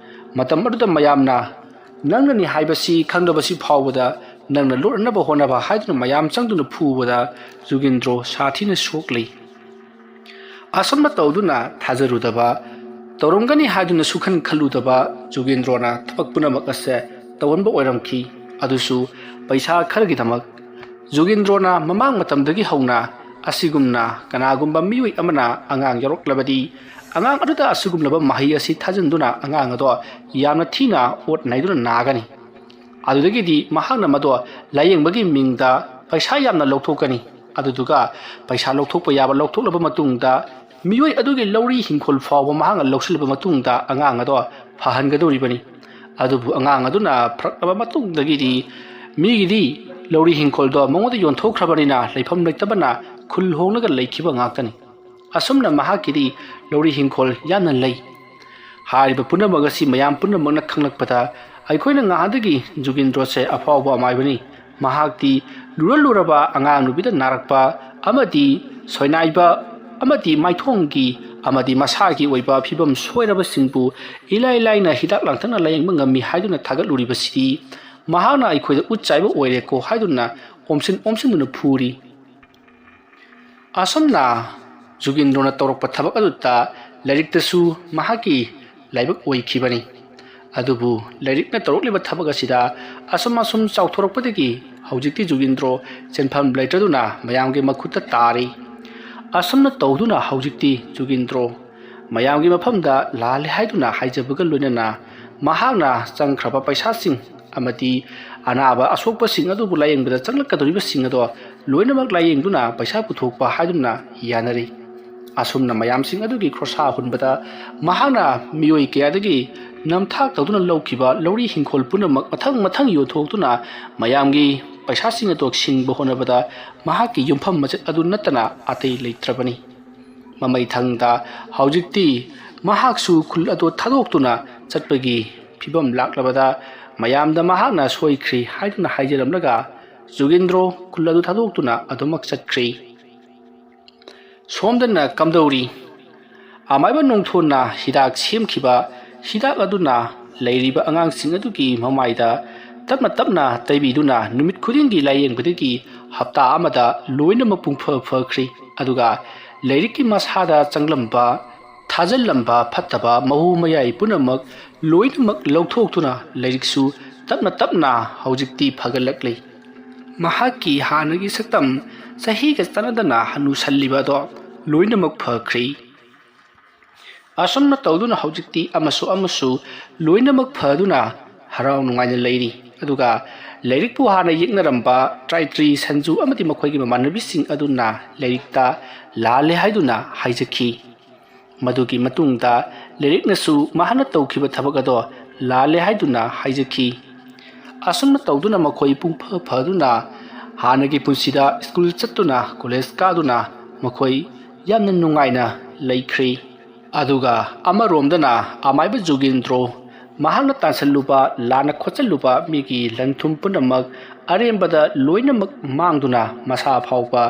ꯃꯇꯝ ꯑꯗꯨꯗ ꯃꯌꯥꯝꯅ, "ꯅꯪꯅꯅꯤ ꯍꯥꯏꯕꯁꯤ ꯈꯪꯗꯕꯁꯤ ꯐꯥꯎꯕꯗ ꯅꯪꯅ ꯂꯣꯠꯅꯅꯕ ꯍꯣꯠꯅꯕ" ꯍꯥꯏꯗꯨꯅ ꯃꯌꯥꯝ ꯆꯪꯗꯨꯅ ꯐꯨꯕꯗ ꯖꯨꯒꯤꯟꯗ꯭ꯔꯣ ꯁꯥꯊꯤꯅ ꯁꯣꯛꯂꯤ꯫ ꯑꯁꯨꯝꯅ ꯇꯧꯗꯨꯅ ꯊꯥꯖꯔꯨꯗꯕ, ꯇꯧꯔꯝꯒꯅꯤ ꯍꯥꯏꯗꯨꯅ ꯁꯨꯈꯟ ꯈꯜꯂꯨꯗꯕ ꯖꯨꯒꯤꯟꯗ꯭ꯔꯣꯅ ꯊꯕꯛ ꯄꯨꯝꯅꯃꯛ ꯑꯁꯦ ꯇꯧꯍꯟꯕ ꯑꯣꯏꯔꯝꯈꯤ꯫ ꯑꯗꯨꯁꯨ ꯄꯩꯁꯥ ꯈꯔꯒꯤꯗꯃꯛ꯫ ꯖꯨꯒꯤꯟꯗ꯭ꯔꯣꯅ ꯃꯃꯥꯡ ꯃꯇꯝꯗꯒꯤ ꯍꯧꯅ ꯑꯁꯤꯒꯨꯝꯅ ꯀꯅꯥꯒꯨꯝꯕ ꯃꯤꯑꯣꯏ ꯑꯃꯅ ꯑꯉꯥꯡ ꯌꯥꯎꯔꯛꯂꯕꯗꯤ ꯑꯉꯥꯡ ꯑꯗꯨꯗ ꯑꯁꯤꯒꯨꯝꯂꯕ ꯃꯍꯩ ꯑꯁꯤ ꯊꯥꯖꯤꯟꯗꯨꯅ ꯑꯉꯥꯡ ꯑꯗꯣ ꯌꯥꯝꯅ ꯊꯤꯅ ꯑꯣꯠ ꯅꯩꯗꯨꯅ ꯅꯥꯒꯅꯤ꯫ ꯑꯗꯨꯗꯒꯤꯗꯤ ꯃꯍꯥꯛꯅ ꯃꯗꯣ ꯂꯥꯏꯌꯦꯡꯕꯒꯤ ꯃꯤꯡꯗ ꯄꯩꯁꯥ ꯌꯥꯝꯅ ꯂꯧꯊꯣꯛꯀꯅꯤ꯫ ꯑꯗꯨꯗꯨꯒ ꯄꯩꯁꯥ ꯂꯧꯊꯣꯛꯄ ꯌꯥꯕ ꯂꯧꯊꯣꯛꯂꯕ ꯃꯇꯨꯡꯗ ꯃꯤꯑꯣꯏ ꯑꯗꯨꯒꯤ ꯂꯧꯔꯤ ꯍꯤꯡꯈꯣꯜ ꯐꯥꯎꯕ ꯃꯍꯥꯛꯅ ꯂꯧꯁꯤꯜꯂꯕ ꯃꯇꯨꯡꯗ ꯑꯉꯥꯡ ꯑꯗꯣ ꯐꯍꯟꯒꯗꯧꯔꯤꯕꯅꯤ꯫ ꯑꯗꯨꯕꯨ ꯑꯉꯥꯡ ꯑꯗꯨꯅ ꯐꯔꯛꯂꯕ ꯃꯇꯨꯡꯗꯒꯤꯗꯤ ꯃꯤꯒꯤꯗꯤ ꯂꯧꯔꯤ ꯍꯤꯡꯈꯣꯜꯗꯣ ꯃꯉꯣꯟꯗ ꯌꯣꯟꯊꯣꯛꯈ꯭ꯔꯕꯅꯤꯅ ꯂꯩꯐꯝ ꯂꯩꯇꯕꯅ ꯈꯨꯜ ꯍꯣꯡꯂꯒ ꯂꯩꯈꯤꯕ ꯉꯥꯛꯇꯅꯤ꯫ ꯑꯁꯨꯝꯅ ꯃꯍꯥꯛꯀꯤꯗꯤ ꯂꯧꯔꯤ ꯍꯤꯡꯈꯣꯜ ꯌꯥꯝꯅ ꯂꯩ꯫ ꯍꯥꯏꯔꯤꯕ ꯄꯨꯝꯅꯃꯛ ꯑꯁꯤ ꯃꯌꯥꯝ ꯄꯨꯝꯅꯃꯛꯅ ꯈꯪꯂꯛꯄꯗ ꯑꯩꯈꯣꯏꯅ ꯉꯍꯥꯟꯗꯒꯤ ꯖꯨꯒꯤꯟꯗ꯭ꯔꯣꯁꯦ ꯑꯐꯥꯎꯕ ꯑꯃꯥꯏꯕꯅꯤ, ꯃꯍꯥꯛꯇꯤ ꯂꯨꯔ ꯂꯨꯔꯕ ꯑꯉꯥꯡ ꯅꯨꯄꯤꯗ ꯅꯥꯔꯛꯄ ꯑꯃꯗꯤ ꯁꯣꯏꯅꯥꯏꯕ ꯑꯃꯗꯤ ꯃꯥꯏꯊꯣꯡꯒꯤ ꯑꯃꯗꯤ ꯃꯁꯥꯒꯤ ꯑꯣꯏꯕ ꯐꯤꯕꯝ ꯁꯣꯏꯔꯕꯁꯤꯡꯕꯨ ꯏꯂꯥꯏ ꯂꯥꯏꯅ ꯍꯤꯗꯥꯛ ꯂꯥꯡꯊꯛꯅ ꯂꯥꯌꯦꯡꯕ ꯉꯝꯃꯤ ꯍꯥꯏꯗꯨꯅ ꯊꯥꯒꯠꯂꯨꯔꯤꯕꯁꯤꯗꯤ ꯃꯍꯥꯛꯅ ꯑꯩꯈꯣꯏꯗ ꯎꯠ ꯆꯥꯏꯕ ꯑꯣꯏꯔꯦꯀꯣ ꯍꯥꯏꯗꯨꯅ ꯑꯣꯝꯁꯤꯟ ꯑꯣꯝꯁꯤꯟꯗꯨꯅ ꯐꯨꯔꯤ꯫ ꯑꯁꯨꯝꯅ ꯖꯨꯒꯤꯟꯗ꯭ꯔꯣꯅ ꯇꯧꯔꯛꯄ ꯊꯕꯛ ꯑꯗꯨꯗ ꯂꯥꯏꯔꯤꯛꯇꯁꯨ ꯃꯍꯥꯛꯀꯤ ꯂꯥꯏꯕꯛ ꯑꯣꯏꯈꯤꯕꯅꯤ꯫ ꯑꯗꯨꯕꯨ ꯂꯥꯏꯔꯤꯛꯅ ꯇꯧꯔꯛꯂꯤꯕ ꯊꯕꯛ ꯑꯁꯤꯗ ꯑꯁꯨꯝ ꯑꯁꯨꯝ ꯆꯥꯎꯊꯣꯔꯛꯄꯗꯒꯤ ꯍꯧꯖꯤꯛꯇꯤ ꯖꯨꯒꯤꯟꯗ꯭ꯔꯣ ꯆꯦꯟꯐꯝ ꯂꯩꯇ꯭ꯔꯗꯨꯅ ꯃꯌꯥꯝꯒꯤ ꯃꯈꯨꯠꯇ ꯇꯥꯔꯤ꯫ ꯑꯁꯨꯝꯅ ꯇꯧꯗꯨꯅ ꯍꯧꯖꯤꯛꯇꯤ ꯖꯨꯒꯤꯟꯗ꯭ꯔꯣ ꯃꯌꯥꯝꯒꯤ ꯃꯐꯝꯗ ꯂꯥꯜꯂꯦ ꯍꯥꯏꯗꯨꯅ ꯍꯥꯏꯖꯕꯒ ꯂꯣꯏꯅꯅ ꯃꯍꯥꯛꯅ ꯆꯪꯈ꯭ꯔꯕ ꯄꯩꯁꯥꯁꯤꯡ ꯑꯃꯗꯤ ꯑꯅꯥꯕ ꯑꯁꯣꯛꯄꯁꯤꯡ ꯑꯗꯨꯕꯨ ꯂꯥꯌꯦꯡꯕꯗ ꯆꯪꯂꯛꯀꯗꯧꯔꯤꯕꯁꯤꯡ ꯑꯗꯣ ꯂꯣꯏꯅꯃꯛ ꯂꯥꯌꯦꯡꯗꯨꯅ ꯄꯩꯁꯥ ꯄꯨꯊꯣꯛꯄ ꯍꯥꯏꯗꯨꯅ ꯌꯥꯅꯔꯤ꯫ ꯑꯁꯨꯝꯅ ꯃꯌꯥꯝꯁꯤꯡ ꯑꯗꯨꯒꯤ ꯈꯣꯔꯁꯥ ꯍꯨꯟꯕꯗ ꯃꯍꯥꯛꯅ ꯃꯤꯑꯣꯏ ꯀꯌꯥꯗꯒꯤ ꯅꯝꯊꯥꯛ ꯇꯧꯗꯨꯅ ꯂꯧꯈꯤꯕ ꯂꯧꯔꯤ ꯍꯤꯡꯈꯣꯜ ꯄꯨꯝꯅꯃꯛ ꯃꯊꯪ ꯃꯊꯪ ꯌꯣꯟꯊꯣꯛꯇꯨꯅ ꯃꯌꯥꯝꯒꯤ ꯄꯩꯁꯥꯁꯤꯡ ꯑꯗꯨ ꯁꯤꯡꯕ ꯍꯣꯠꯅꯕꯗ ꯃꯍꯥꯛꯀꯤ ꯌꯨꯝꯐꯝ ꯃꯆꯦꯠ ꯑꯗꯨ ꯅꯠꯇꯅ ꯑꯇꯩ ꯂꯩꯇ꯭ꯔꯕꯅꯤ꯫ ꯃꯃꯩꯊꯪꯗ ꯍꯧꯖꯤꯛꯇꯤ ꯃꯍꯥꯛꯁꯨ ꯈꯨꯜ ꯑꯗꯨ ꯊꯥꯗꯣꯛꯇꯨꯅ ꯆꯠꯄꯒꯤ ꯐꯤꯕꯝ ꯂꯥꯛꯂꯕꯗ ꯃꯌꯥꯝꯗ ꯃꯍꯥꯛꯅ ꯁꯣꯏꯈ꯭ꯔꯤ ꯍꯥꯏꯗꯨꯅ ꯍꯥꯏꯖꯔꯝꯂꯒ ꯖꯨꯒꯤꯟꯗ꯭ꯔꯣ ꯈꯨꯜ ꯑꯗꯨ ꯊꯥꯗꯣꯛꯇꯨꯅ ꯑꯗꯨꯃꯛ ꯆꯠꯈ꯭ꯔꯤ꯫ ꯁꯣꯝꯗꯅ ꯀꯝꯗꯧꯔꯤ? ꯑꯃꯥꯏꯕ ꯅꯣꯡꯊꯣꯟꯅ ꯍꯤꯗꯥꯛ ꯁꯦꯝꯈꯤꯕ ꯍꯤꯗꯥꯛ ꯑꯗꯨꯅ ꯂꯩꯔꯤꯕ ꯑꯉꯥꯡꯁꯤꯡ ꯑꯗꯨꯒꯤ ꯃꯃꯥꯏꯗ ꯇꯞꯅ ꯇꯞꯅ ꯇꯩꯕꯤꯗꯨꯅ ꯅꯨꯃꯤꯠ ꯈꯨꯗꯤꯡꯒꯤ ꯂꯥꯌꯦꯡꯕꯗꯒꯤ ꯍꯞꯇꯥ ꯑꯃꯗ ꯂꯣꯏꯅꯃꯛ ꯄꯨꯡꯐ ꯐꯈ꯭ꯔꯤ꯫ ꯑꯗꯨꯒ ꯂꯥꯏꯔꯤꯛꯀꯤ ꯃꯁꯥꯗ ꯆꯪꯂꯝꯕ, ꯊꯥꯖꯤꯜꯂꯝꯕ ꯐꯠꯇꯕ ꯃꯍꯨ ꯃꯌꯥꯏ ꯄꯨꯝꯅꯃꯛ ꯂꯣꯏꯅꯃꯛ ꯂꯧꯊꯣꯛꯇꯨꯅ ꯂꯥꯏꯔꯤꯛꯁꯨ ꯇꯞꯅ ꯇꯞꯅ ꯍꯧꯖꯤꯛꯇꯤ ꯐꯒꯠꯂꯛꯂꯤ꯫ ꯃꯍꯥꯛꯀꯤ ꯍꯥꯟꯅꯒꯤ ꯁꯛꯇꯝ, ꯆꯍꯤꯒ ꯆꯥꯟꯅꯗꯅ ꯍꯅꯨꯁꯜꯂꯤꯕ ꯑꯗꯣ ꯂꯣꯏꯅꯃꯛ ꯐꯈ꯭ꯔꯤ꯫ ꯑꯁꯨꯝꯅ ꯇꯧꯗꯨꯅ ꯍꯧꯖꯤꯛꯇꯤ ꯑꯃꯁꯨ ꯑꯃꯁꯨ ꯂꯣꯏꯅꯃꯛ ꯐꯗꯨꯅ ꯍꯔꯥꯎ ꯅꯨꯡꯉꯥꯏꯅ ꯂꯩꯔꯤ꯫ ꯑꯗꯨꯒ ꯂꯥꯏꯔꯤꯛꯄꯨ ꯍꯥꯟꯅ ꯌꯦꯛꯅꯔꯝꯕ ꯇ꯭ꯔꯥꯏꯇ꯭ꯔꯤ, ꯁꯟꯖꯨ ꯑꯃꯗꯤ ꯃꯈꯣꯏꯒꯤ ꯃꯃꯥꯟꯅꯕꯤꯁꯤꯡ ꯑꯗꯨꯅ ꯂꯥꯏꯔꯤꯛꯇ ꯂꯥꯜꯂꯦ ꯍꯥꯏꯗꯨꯅ ꯍꯥꯏꯖꯈꯤ꯫ ꯃꯗꯨꯒꯤ ꯃꯇꯨꯡꯗ ꯂꯥꯏꯔꯤꯛꯅꯁꯨ ꯃꯍꯥꯛꯅ ꯇꯧꯈꯤꯕ ꯊꯕꯛ ꯑꯗꯣ ꯂꯥꯜꯂꯦ ꯍꯥꯏꯗꯨꯅ ꯍꯥꯏꯖꯈꯤ꯫ ꯑꯁꯨꯝꯅ ꯇꯧꯗꯨꯅ ꯃꯈꯣꯏ ꯄꯨꯡꯐ ꯐꯗꯨꯅ ꯍꯥꯟꯅꯒꯤ ꯄꯨꯟꯁꯤꯗ ꯁ꯭ꯀꯨꯜ ꯆꯠꯇꯨꯅ ꯀꯣꯂꯦꯖ ꯀꯥꯗꯨꯅ ꯃꯈꯣꯏ ꯌꯥꯝꯅ ꯅꯨꯡꯉꯥꯏꯅ ꯂꯩꯈ꯭ꯔꯤ꯫ ꯑꯗꯨꯒ ꯑꯃꯔꯣꯝꯗꯅ ꯑꯃꯥꯏꯕ ꯖꯣꯒꯦꯟꯗ꯭ꯔꯣ ꯃꯍꯥꯛꯅ ꯇꯥꯟꯁꯤꯜꯂꯨꯕ, ꯂꯥꯟꯅ ꯈꯣꯠꯆꯜꯂꯨꯕ ꯃꯤꯒꯤ ꯂꯟ ꯊꯨꯝ ꯄꯨꯝꯅꯃꯛ ꯑꯔꯦꯝꯕꯗ ꯂꯣꯏꯅꯃꯛ ꯃꯥꯡꯗꯨꯅ ꯃꯁꯥ ꯐꯥꯎꯕ,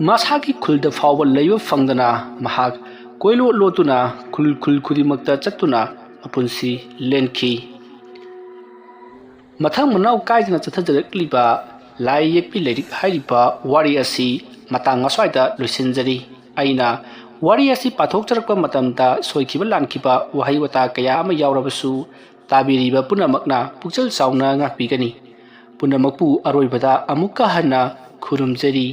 ꯃꯁꯥꯒꯤ ꯈꯨꯜꯗ ꯐꯥꯎꯕ ꯂꯩꯕ ꯐꯪꯗꯅ ꯃꯍꯥꯛ ꯀꯣꯏꯂꯣꯠ ꯂꯣꯠꯇꯨꯅ ꯈꯨꯜ ꯈꯨꯜ ꯈꯨꯗꯤꯡꯃꯛꯇ ꯆꯠꯇꯨꯅ ꯃꯄꯨꯟꯁꯤ ꯂꯦꯟꯈꯤ꯫ ꯃꯊꯪ ꯃꯅꯥꯎ ꯀꯥꯏꯗꯅ ꯆꯠꯊꯖꯔꯛꯂꯤꯕ ꯂꯥꯏ ꯌꯦꯛꯄꯤ ꯂꯥꯏꯔꯤꯛ ꯍꯥꯏꯔꯤꯕ ꯋꯥꯔꯤ ꯑꯁꯤ ꯃꯇꯥꯡ ꯑꯁ꯭ꯋꯥꯏꯗ ꯂꯣꯏꯁꯤꯟꯖꯔꯤ꯫ ꯑꯩꯅ ꯋꯥꯔꯤ ꯑꯁꯤ ꯄꯥꯊꯣꯛꯆꯔꯛꯄ ꯃꯇꯝꯗ ꯁꯣꯏꯈꯤꯕ ꯂꯥꯟꯈꯤꯕ ꯋꯥꯍꯩ ꯋꯥꯇꯥ ꯀꯌꯥ ꯑꯃ ꯌꯥꯎꯔꯕꯁꯨ ꯇꯥꯕꯤꯔꯤꯕ ꯄꯨꯝꯅꯃꯛꯅ ꯄꯨꯛꯆꯦꯜ ꯆꯥꯎꯅ ꯉꯥꯛꯄꯤꯒꯅꯤ꯫ ꯄꯨꯝꯅꯃꯛꯄꯨ ꯑꯔꯣꯏꯕꯗ ꯑꯃꯨꯛꯀ ꯍꯟꯅ ꯈꯨꯔꯨꯝꯖꯔꯤ꯫